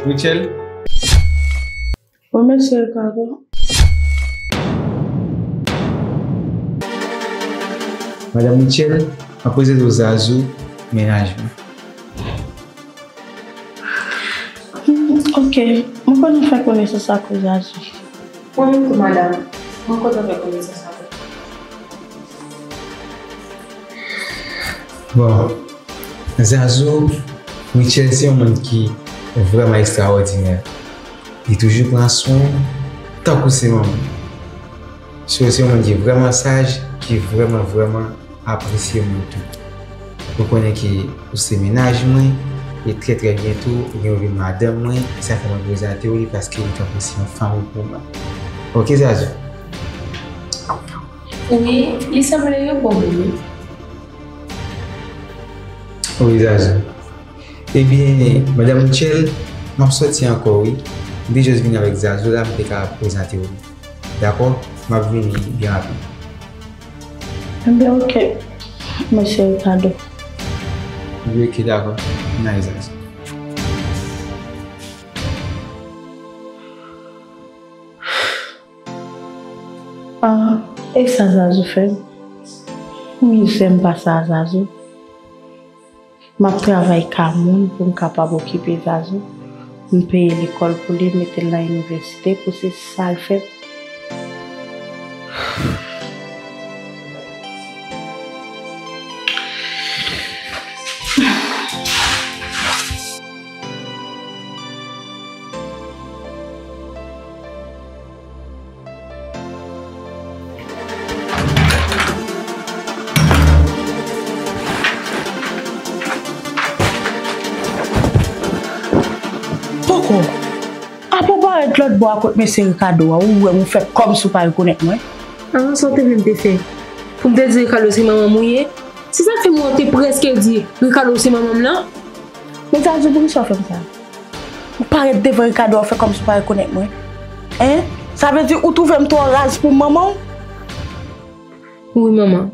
Michel? Wi, mesye Ricardo. Madanm Michel, mwen prezante w Zazou, mennaj mwen. Hmm, ok, mwen kontan fè konesans ak ou, Zazou. Mwen menm tou, madanm, mwen kontan fè konesans avè w. Bon, Zazou, Michel se yon moun ki vrèman ekstrawòdinè. Li toujou pran swen m tankou se manman m. So, se yon moun ki vrèman saj, ki vrèman, vrèman apresye moun tou. Mwen konnen ke ou se mennaj mwen, e trè, trè byento, ou gen yon vin madanm mwen, e sa fè mwen prezante w li, paske li tankou se yon fanmi pou mwen. Ok, Zazou? Wi, li sanble yon bon moun, wi. Wi, Zazou. Ebyen, madanm Michel, m ap sòti ankò, wi. M te jis vin avèk Zazou la, m te ka prezante w li. Dakò? M ap vini byen rapid. Ebyen, ok, mesye Ricardo. Ebyen, ok, dakò. Nice, Zazou. Ah, e sa Zazou fè m? Mizè m pase a Zazou. M ap travay ka moun pou m kapab okipe Zazou. M peye lekòl pou li, mete l nan inivèsite, pou se sa l fè m. Poko, apa w parèt lòt bò a kot mesye Ricardo a, ou wè m, ou fè kòmsi w pa rekonèt mwen? Avan sa w te vle m te fè? Pou m te di Ricardo se manman m ou ye? Se sa k fè m wè w te prèske di Ricardo se manman m nan. Men Zazou, poukisa w fè m sa? Ou parèt devan Ricardo, w fè kòmsi w pa rekonèt mwen. Hein? Sa vle di ou twouve m twò raz pou manman w? Wi, manman.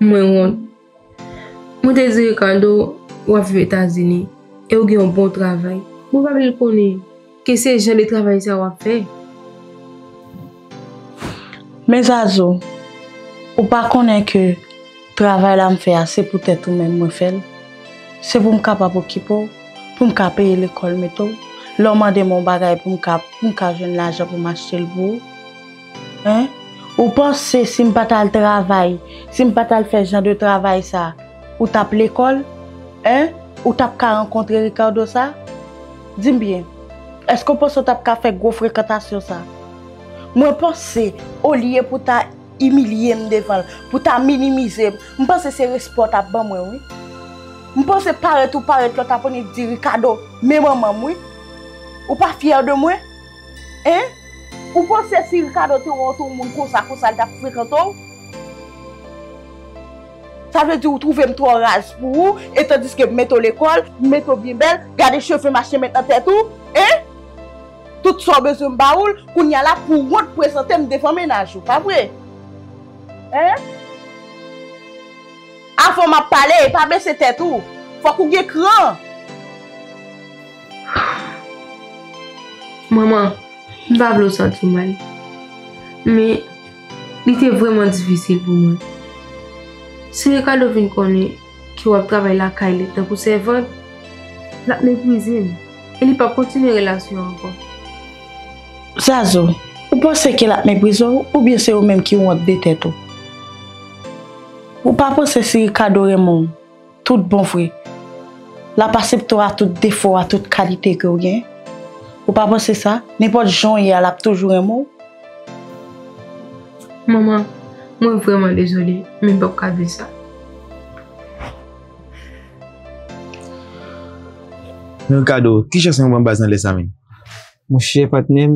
Mwen wont. Mwen te di Ricardo, w ap viv Etazini, e w gen yon bon travay. Mwen pa vle l konnen ke se jan de travay sa w ap fè. Men Zazou, ou pa konnen ke travay la m fè a, se poutèt ou menm mwen fè l? Se pou m kapab okipe w, pou m ka peye lekòl mete w. Lè w mande m yon bagay pou m ka, pou m ka jwenn lajan pou m achte l pou ou. Hein? Ou panse si m pa t al travay, si m pa t al fè jan de travay sa, ou t ap lekòl? Hein? Ou t ap ka rankontre Ricardo sa? Di m byen, èske w panse w t ap ka fè gwo frekantasyon sa? Mwen panse, olye pou ta imilye m devan l, pou ta minimize m, m panse se respè w t ap ban mwen, wi. M panse parèt ou parèt la, w t ap annik di Ricardo, men manman m, wi. Ou pa fyè de mwen? Hein? Ou panse si Ricardo te wè w te yon moun konsa, konsa, l t ap frekante w? Sa vle di ou twouve m twò raz pou ou, e tandiske m mete w lekòl, m mete w byen bèl, gade cheve m achte met nan tèt ou, en? Tout sa w bezwen m ba ou l, kounye a la pou wont prezante m devan mennaj ou, pa vre? En? Avan m ap pale, pa bese tèt ou. Fòk ou gen kran. Manman, m pa vle w santi w mal. Men, li te vrèman difisil pou mwen. Si Ricardo vin konnen ke w ap travay lakay li tankou sèvant, l ap meprize m e li p ap kontinye relasyon an ankò. Zazo, ou panse ke l ap meprize w oubyen se ou menm ki wont de tèt ou? Ou pa panse si Ricardo renmen w tout bon vre, l ap asepte w a tout defo w a, tout kalite ke w gen? Ou pa panse sa? Nenpòt jan w ye a, l ap toujou renmen w? Manman, mwen vrèman dezole, men m p ap ka di sa. Men Ricardo, ki chans mwen pran baz nan lè sa menm? Monchè patnè m,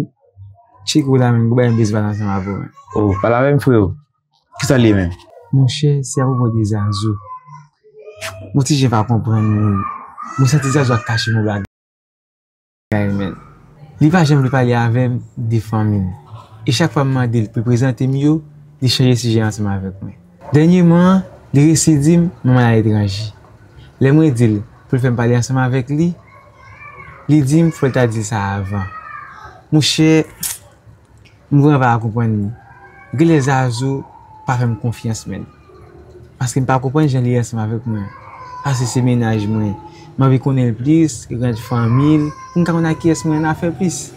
tcheke w la menm, gon bagay m bezwen pale ansanm avè w menm. Oh, pale avè m freo. Kisa l ye menm? Monchè, se apwopo de Zazo. Yon ti jan pa konprann li. Mwen santi Zazo ap kache m yon bagay. Li pa janm vle pale avè m de fanmi m. E chak fwa m mande l pou l prezante m yo, li chanje sijè ansanm avèk mwen. Dènyèman, li resi di m manman l aletranje. Lè mwen di l pou l fè m pale ansanm avèk li, li di m fò l ta di l sa avan. Monchè, m vrèman pa ka konprann li. Genlè Zazo pa fè m konfyans menm. Paske m pa konprann jan li ye ansanm avèk mwen. Paske se mennaj mwen. M anvi konnen l plis, rant fanmi l, pou m ka konn ak kiyès mwen annafè plis.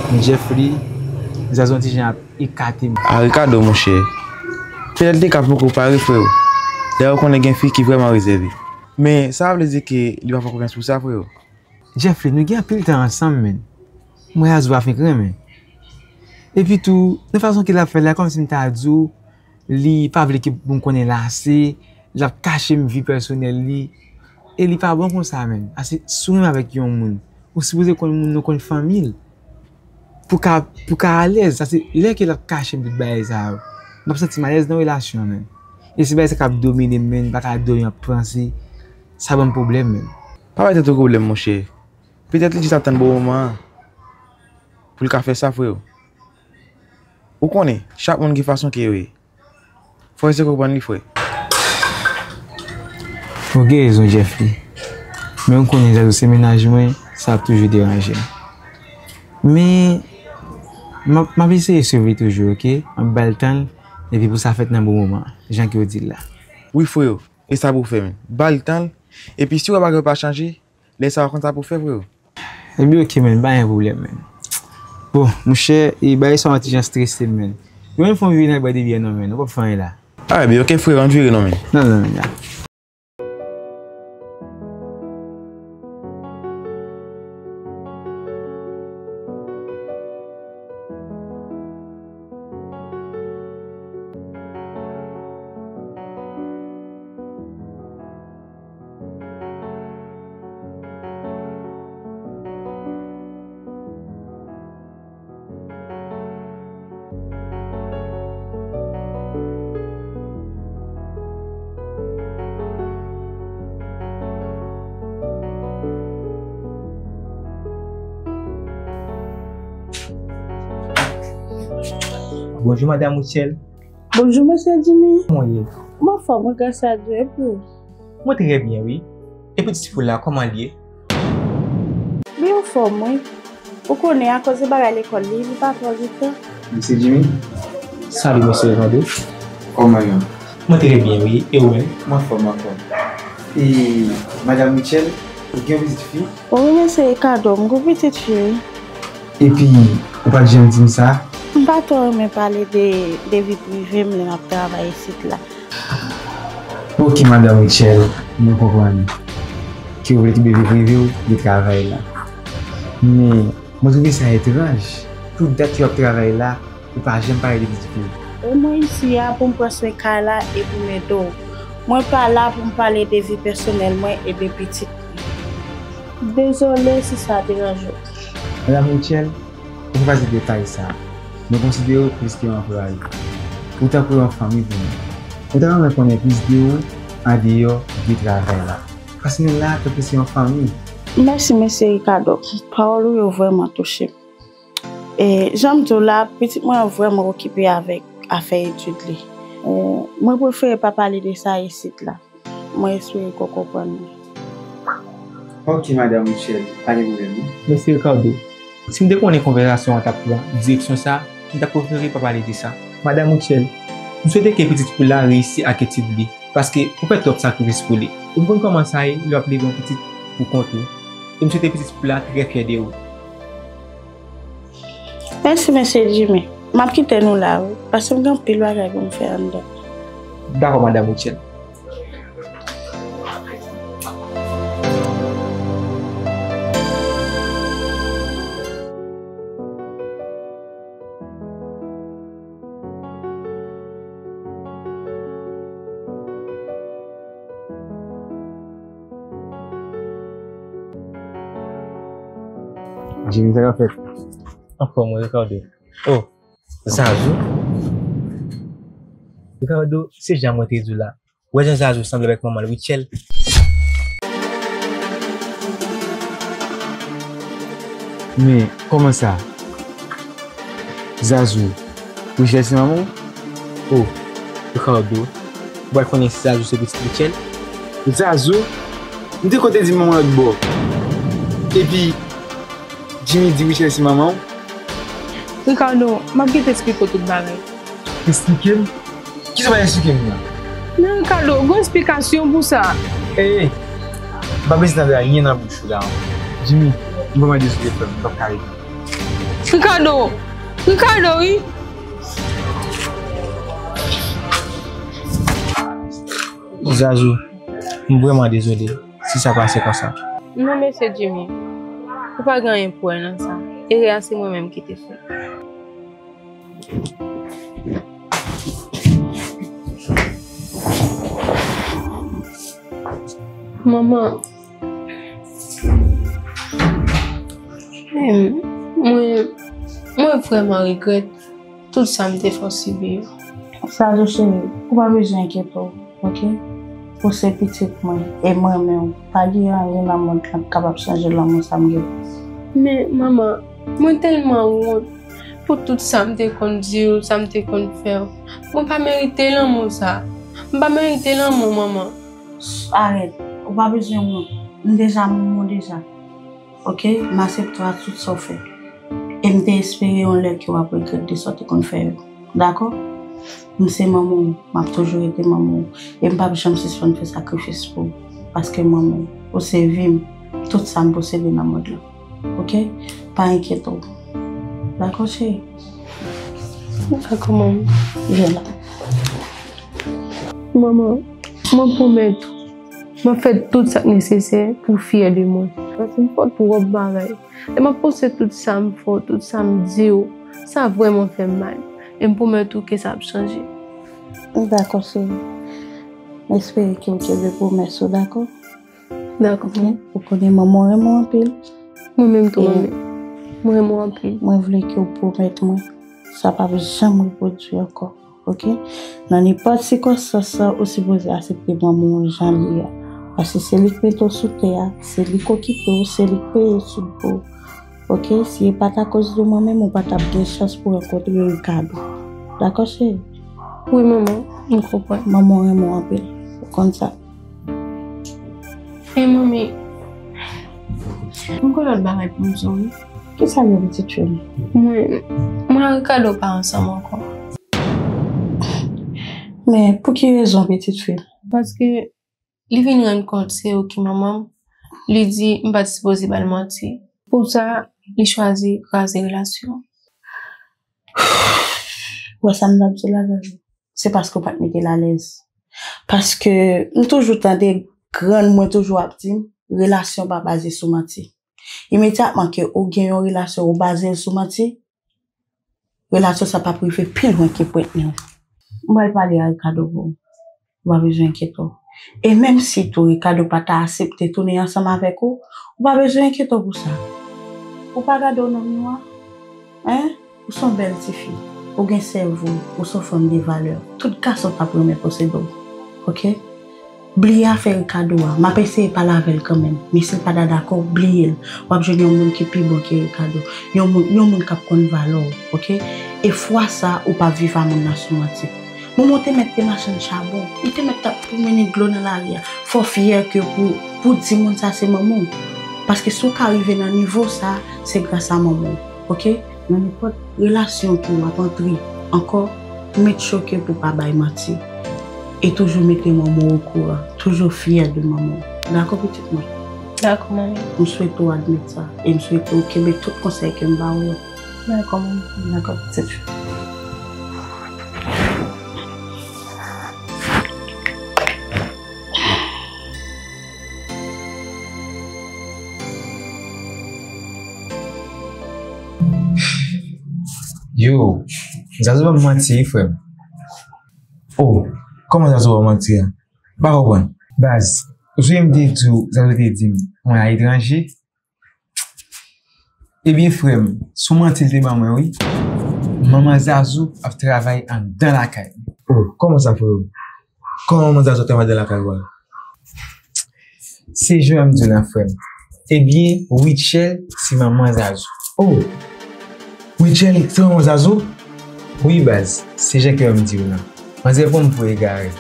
Men Jeffrey, Zazo yon ti jan ap ekate m. A Ricardo monchè. Petèt li ka poko pare freo. Dayè ou konnen gen fi ki vrèman rezève. Men sa pa vle di ke li pa fè konfyans pou sa freo. Jeffrey, nou gen anpil tan ansanm menm. M wè Zazo pa fenk renmen. Epi tou, nan fason ke l ap fè la, kòmsi m ta di w, li pa vle ke pou m konnen l ase, l ap kache m vi pèsonèl li. E li pa bon konsa menm. Paske si w renmen avèk yon moun, ou sipoze konn moun nan, konn fanmi l. Pou ka, pou ka alèz, sa se lè ke l ap kache m tout bagay sa yo. M ap santi m alèz nan relasyon an menm. E se bagay sa k ap domine m menm, m pa ka dòmi, m ap panse. Sa ban m pwoblèm menm. Pa bay tèt ou pwoblèm monchè. Petèt li jis ap tann bon moman an pou l ka fè sa freo. Ou konnen, chak moun gen fason ke yo ye. Fò w eseye konprann li frè. Ou gen rezon Jeffrey. Men ou konnen Zazo se mennaj mwen, sa ap toujou deranje m. Men m ap, m ap eseye swiv li toujou, oke? M ap ba l tan l, epi pou sa fèt nan bon moman, jan ke w di l la. Wi freo, e sa pou w fè menm. Ba l tan l, epi si w wè bagay yo pa chanje, lè sa w a konn sa pou w fè freo. Ebyen oke menm, pa gen pwoblèm menm. Bon, monchè, e bagay sa yon ti jan strese m menm. Yo menm fò m vire nan bwè de byè non menm, ou p ap fè anyen la. A ebyen oke freo, ann vire non menm. Non non menm la. Bonjou madanm Rutshelle. Bonjou mesye Jimmy. Kòman w ye? M anfòm wi gras a Dye, epi w? Mwen trè byen wi. Epi ti fi w la, kòman l ye? Li anfòm wi. Ou konnen akoz de bagay lekòl li, li pa twò gen tan. Mesye Jimmy. Salut mesye Evando. Kòman yo? Mwen trè byen wi, e ou menm? Mwen anfòm ankò. E madanm Rutshelle, ou gen yon pitit fi? Wi mesye Ricardo, m gen yon pitit fi wi. Epi ou pa t janm di m sa? M pa twò renmen pale de, de vi prive m lè m ap travay isit la. Ok madanm Rutshelle, mwen konprann ke w vle kenbe vi prive w de travay la. Men mwen twouve sa etranj, tout dat ke w ap travay la, ou pa janm pale de pitit ou. E mwen isi a pou m pran swen kay la e pou m ede w. Mwen pa la pou m pale de vi pèsonèl mwen e de pitit mwen. Dezole si sa deranje w. Madanm Rutshelle, ou pa pase detay sa. Mwen konsidere w plis ke yon anplwaye. Ou tankou yon fanmi pou mwen. Mwen ta renmen konnen plis de ou andeyò de travay la. Paske nou la tankou se yon fanmi. Mèsi, mesye Ricardo. Pawòl ou yo vrèman touche m. E jan m di w la, pitit mwen an vrèman okipe avèk afè etid li. E mwen prefere pa pale de sa isit la. Mwen espere ke w konprann mwen. Ok, Madanm Rutshelle, pa gen pwoblèm non. Mesye Ricardo, si m te konnen konvèsasyon an t ap pran direksyon sa, m t ap prefere pa pale de sa. Madanm Rutshelle, m swete ke pitit fi w la reyisi ak etid li, paske ou fè twòp sakrifis pou li. Ou konn kòman sa ye, lè w ap leve yon pitit pou kont ou. E m swete pitit fi w la trè fyè de ou. Mèsi, mesye Jimmy. M ap kite nou la, wi, paske m gen anpil bagay pou m fè anndan. Dakò, Madanm Rutshelle. Jimmy, sa k ap fèt? Anfòm, wi, Ricardo. Oh, Zazou? Ricardo, se jan mwen te di w la. Ou wè jan Zazou sanble avèk manman l, Rutshelle? Men, kòman sa? Zazou, Rutshelle se manman w? Oh, Ricardo, ou pral konnen si Zazou se pitit Rutshelle? Zazou? M te konn te di manman lòt bò. Epi, Jimmy di Rutshelle se manman w? Ricardo, m ap gentan esplike w tout bagay. Esplike m? Kisa w pral esplike m nan? Men Ricardo, gen yon esplikasyon pou sa. Ey, ey! M pa bezwen tande anyen nan bouch ou la. Jimmy, m vrèman dezole frè m, m p ap ka ret. Ricardo! Ricardo, wi! Zazou, m vrèman dezole si sa pase konsa. Non, mesye Jimmy, ou pa gen anyen pou wè nan sa. Erè a se mwen menm ki te fè. Manman, em, mwen, mwen vrèman regrèt tout sa m te fè w sibi yo. Zazou cheri, ou pa bezwen enkyete w, oke? Ou se pitit mwen, e m renmen w. Pa gen anyen nan mond lan k kapab chanje lanmou sa m gen pou ou. Men, manman, mwen tèlman wont pou tout sa m te konn di w, sa m te konn fè w. Mwen pa merite lanmou sa. M pa merite lanmou, manman. Arèt, ou pa bezwen wont. M deja manman w deja. Oke, m aksepte w ak tout sa w fè. E m te espere yon lè ke w ap regrèt de sa w te konn fè yo. Dakò? M se manman w, m ap toujou rete manman w. E m p ap janm sispann fè sakrifis pou ou. Paske manman w, ou se vi m, tout sa m posede nan mond lan. Oke? Pa enkyete w. Dakò, cheri? Dakò, manman. Vin la. Manman, mwen pwomèt ou, m ap fè tout sa k nesesè pou w fyè de mwen. Paske m fè w twòp bagay. E m ap panse tout sa m fè w, tout sa m di w, sa vrèman fè m mal. E m pwomèt ou ke sa ap chanje. Dakò, cheri. M espere ke w kenbe pwomès ou, dakò? Dakò. Oke? Ou konnen manman w renmen w anpil. Mwen menm tou, manmi. Mwen renmen w anpil. Mwen vle ke w pwomèt mwen sa p ap janm repwodui ankò. Oke? Nan nenpòt sikonstans, ou sipoze aksepte manman w jan li ye a. Paske se li k mete w sou tè a, se li k okipe w, se li k peye etid pou ou. Oke? Si e pa t akoz de mwen menm, ou pa t ap gen chans pou rankontre Ricardo. Dakò, cheri? Wi, manman, m konprann. Manman w renmen w anpil. Ou konn sa. Ey, manmi, m gen lòt bagay pou m di w, wi. Kisa l ye, pitit fi m? Mwen, mwen ak Ricardo pa ansanm ankò. Men, pou ki rezon, pitit fi m? Paske li vin rann kont se ou ki manman m, li di m pa t sipoze ba l manti. Pou sa, li chwazi kraze relasyon an. Ou wè sa m t ap di la, Zazou? Se paske w pa t mete l alèz. Paske m toujou tande grann mwen toujou ap di m, relasyon pa baze sou manti. Imedyatman ke ou gen yon relasyon, ou baze l sou manti, relasyon sa p ap rive pi lwen ke pwent nen w. M pral pale a Ricardo pou ou. Ou pa bezwen enkyete w. E menm si tou Ricardo pa ta aksepte tounen ansanm avèk ou, ou pa bezwen enkyete w pou sa. Ou pa gade w nan miwa? Hein? Ou se yon bèl tifi. Ou gen sèvo, ou se yon fanm de valè. Tout gason p ap renmen posede w. Oke? Bliye afè Ricardo a. M ap eseye pale avè l kanmenm. Men si l pa ta dakò, bliye l. W ap jwenn yon moun ki pi bon ke Ricardo. Yon moun, yon moun k ap konn valè w. Oke? E fwa sa, ou p ap viv a moun nan sou manti. Manman w te mèt te machann chabon. Li te mèt t ap pwomennen dlo nan lari a. Fò w fyè ke pou, pou di moun sa se manman w. Paske si w ka rive nan nivo sa, se gras a manman w. Oke? Nan nenpòt relasyon ke w ap antre ankò, make sure ke pou pa bay manti. E toujou mete manman w okouran. Toujou fyè de manman w. Dakò, pitit mwen? Dakò, manmi. M swete w admèt sa. E m swete w kenbe tout konsèy ke m ba w yo. Dakò, manmi. Dakò, pitit fi. Yo, Zazo ban m manti, wi, frè m. Oh, kòman Zazo ban m manti a? M pa konprann. Baz, ou sonje m te di w, Zazo te di m, mwen aletranje? Ebyen, frè m, se yon manti l te ban mwen, wi. Manman Zazo ap travay anndan lakay. Oh, kòman sa, frè m? Kòman manman Zazo travay anndan lakay ou a? Se jan m di w la, frè m. Ebyen, Rutshelle se manman Zazo. Oh! Rutshelle se manman Zazo? Wi, baz, se jan ke m di w la. Manzè pran m pou egare.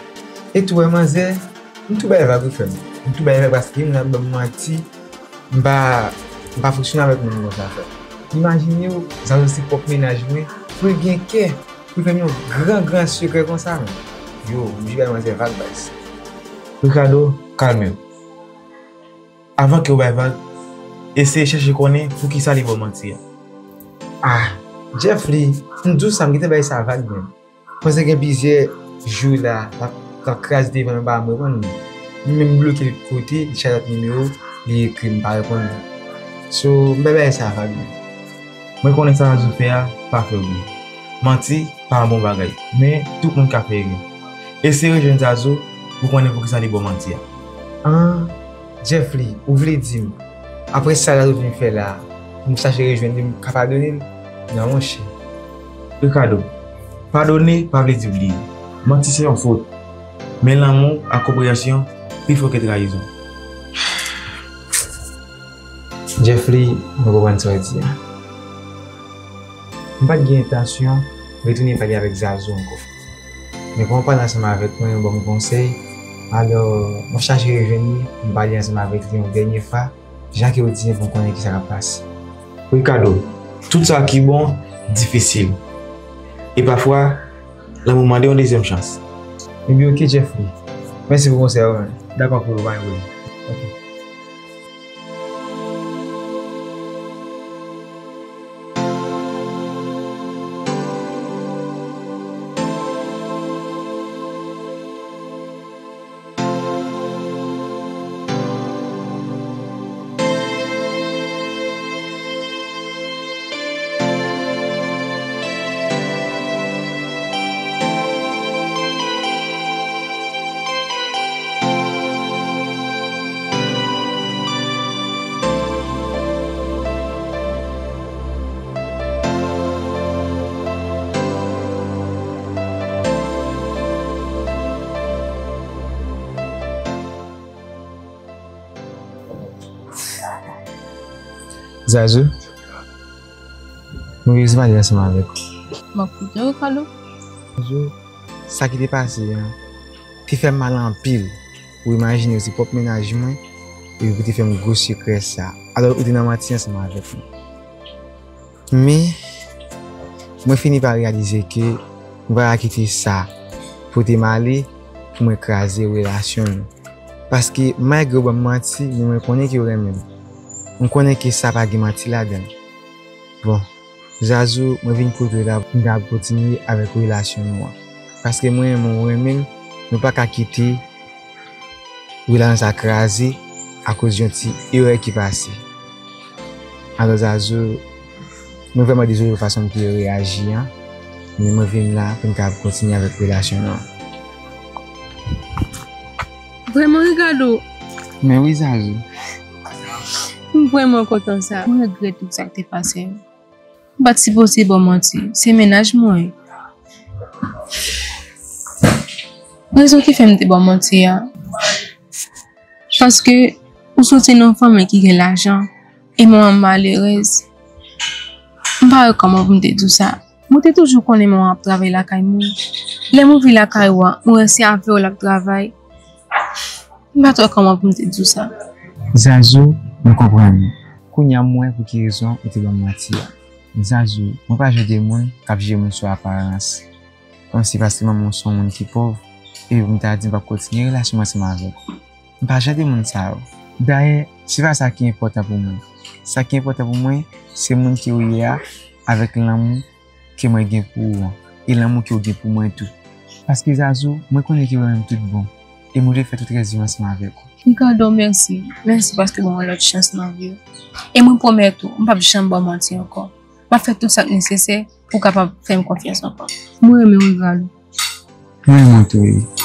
E tou wè, manzè, m tou bay vag, wi, frè m. M tou bay vag paske moun ap ban m manti. M pa, m pa fonksyone avèk moun konsa, frè m. Imajine w, Zazo se pwòp mennaj mwen, pou l gen kè pou l fè m yon gran, gran sekrè konsa, men. Yo, m oblije bay manzè vag, baz. Ricardo, kalme w. Avan ke w bay vag, eseye chèche konnen poukisa li ba w manti a. Ah, Jeffrey, m di w sa, m gentan bay sa vag menm. Panse gen plizyè jou la, l ap, l ap kraze telefòn nan pa m reponn li. M menm bloke l kote, li chache lòt nimewo, li ekri m pa reponn li. So, m bay bagay sa vag menm. Mwen konnen sa Zazo fè a pa fè w byen. Manti pa yon bon bagay, men tout moun ka fè erè. Eseye rejwenn Zazo pou konnen poukisa li ba w manti a. Ah, Jeffrey, ou vle di m, apre sa Zazo vin fè la, pou m chache rejwenn li, m ka padone l? Non, monchè. Ricardo, padone pa vle di bliye. Manti se yon fot, men lanmou ak konpreyansyon pi fò ke trayizon. Jeffrey, mwen konprann sa w di a. M pa t gen entansyon retounen pale avèk Zazo ankò. Men kòm w pale ansanm avèk mwen, ou ban m konsèy, alò, m ap chache rejwenn li, m pale ansanm avèk li yon dènye fwa, jan ke w di a pou m konnen kisa k ap pase. Ricardo, tout sa ki bon, difisil. E pafwa, lanmou mande yon dezyèm chans. Ebyen, oke, Jeffrey. Mèsi pou konsèy ou, men. Dakò, frero, pa gen pwoblèm. Oke. Zazo, mwen bezwen pale ansanm avèk ou. M ap koute w, Ricardo. Zazo, sa ki te pase a, te fè m mal anpil. Ou imajine w se pwòp mennaj mwen, epi pou te fè m gwo sekrè sa. Alò, ou te nan manti ansanm avèk mwen. Men, mwen fini pa reyalize ke mwen pa ka kite sa pote m ale pou mwen kraze relasyon nou. Paske, malgre w ban m manti, men mwen konnen ke w renmen m. M konnen ke sa pa gen manti ladan l. Bon, Zazo, mwen vin kote w la pou m kapab kontinye avèk relasyon nou an. Paske mwen renmen w, ou renmen m, nou pa ka kite relasyon sa kraze akoz yon ti erè ki pase. Alò, Zazo, mwen vrèman dezole pou fason m te reyaji an, men mwen vin la pou m kapab kontinye avèk relasyon nou an. Vrèman, Ricardo? Men wi, Zazo. M vrèman kontan sa. Mwen regrèt tout sa k te pase. Ou pa t sipoze ba w manti. Se mennaj mwen. Rezon ki fè m te ba w manti a, paske ou soti nan yon fanmi ki gen lajan, e manman m malerèz. M pa wè kòman pou m te di w sa. Mwen te toujou konnen manman ap travay lakay moun. Lè mwen vin lakay ou a, mwen wè se avè w l ap travay. M pa t wè kòman pou m te di w sa. Zazou, m konprann ou. Kounye a m wè pou ki rezon ou te ban m manti a. Zazou, mwen pa jan de moun k ap jije moun sou aparans. Kòmsi paske manman w se yon moun ki pòv, epi pou m ta di m p ap kontinye relasyon m ansanm avèk ou. M pa jan de moun sa yo. Dayè, se pa sa ki enpòtan pou mwen. Sa ki enpòtan pou mwen, se moun ke w ye a, avèk lanmou ke mwen gen pou ou an, e lanmou ke w gen pou mwen tou. Paske Zazou, mwen konnen ke w renmen m tout bon, e mwen vle fè tout rès vi m ansanm avèk ou. Ricardo, mèsi. Mèsi paske w ban mwen lòt chans nan vi w. E mwen pwomèt ou, m p ap janm ba w manti ankò. M ap fè tout sa k nesesè pou w kapab fè m konfyans ankò. Mwen renmen w, Ricardo. Mwen renmen w tou, wi.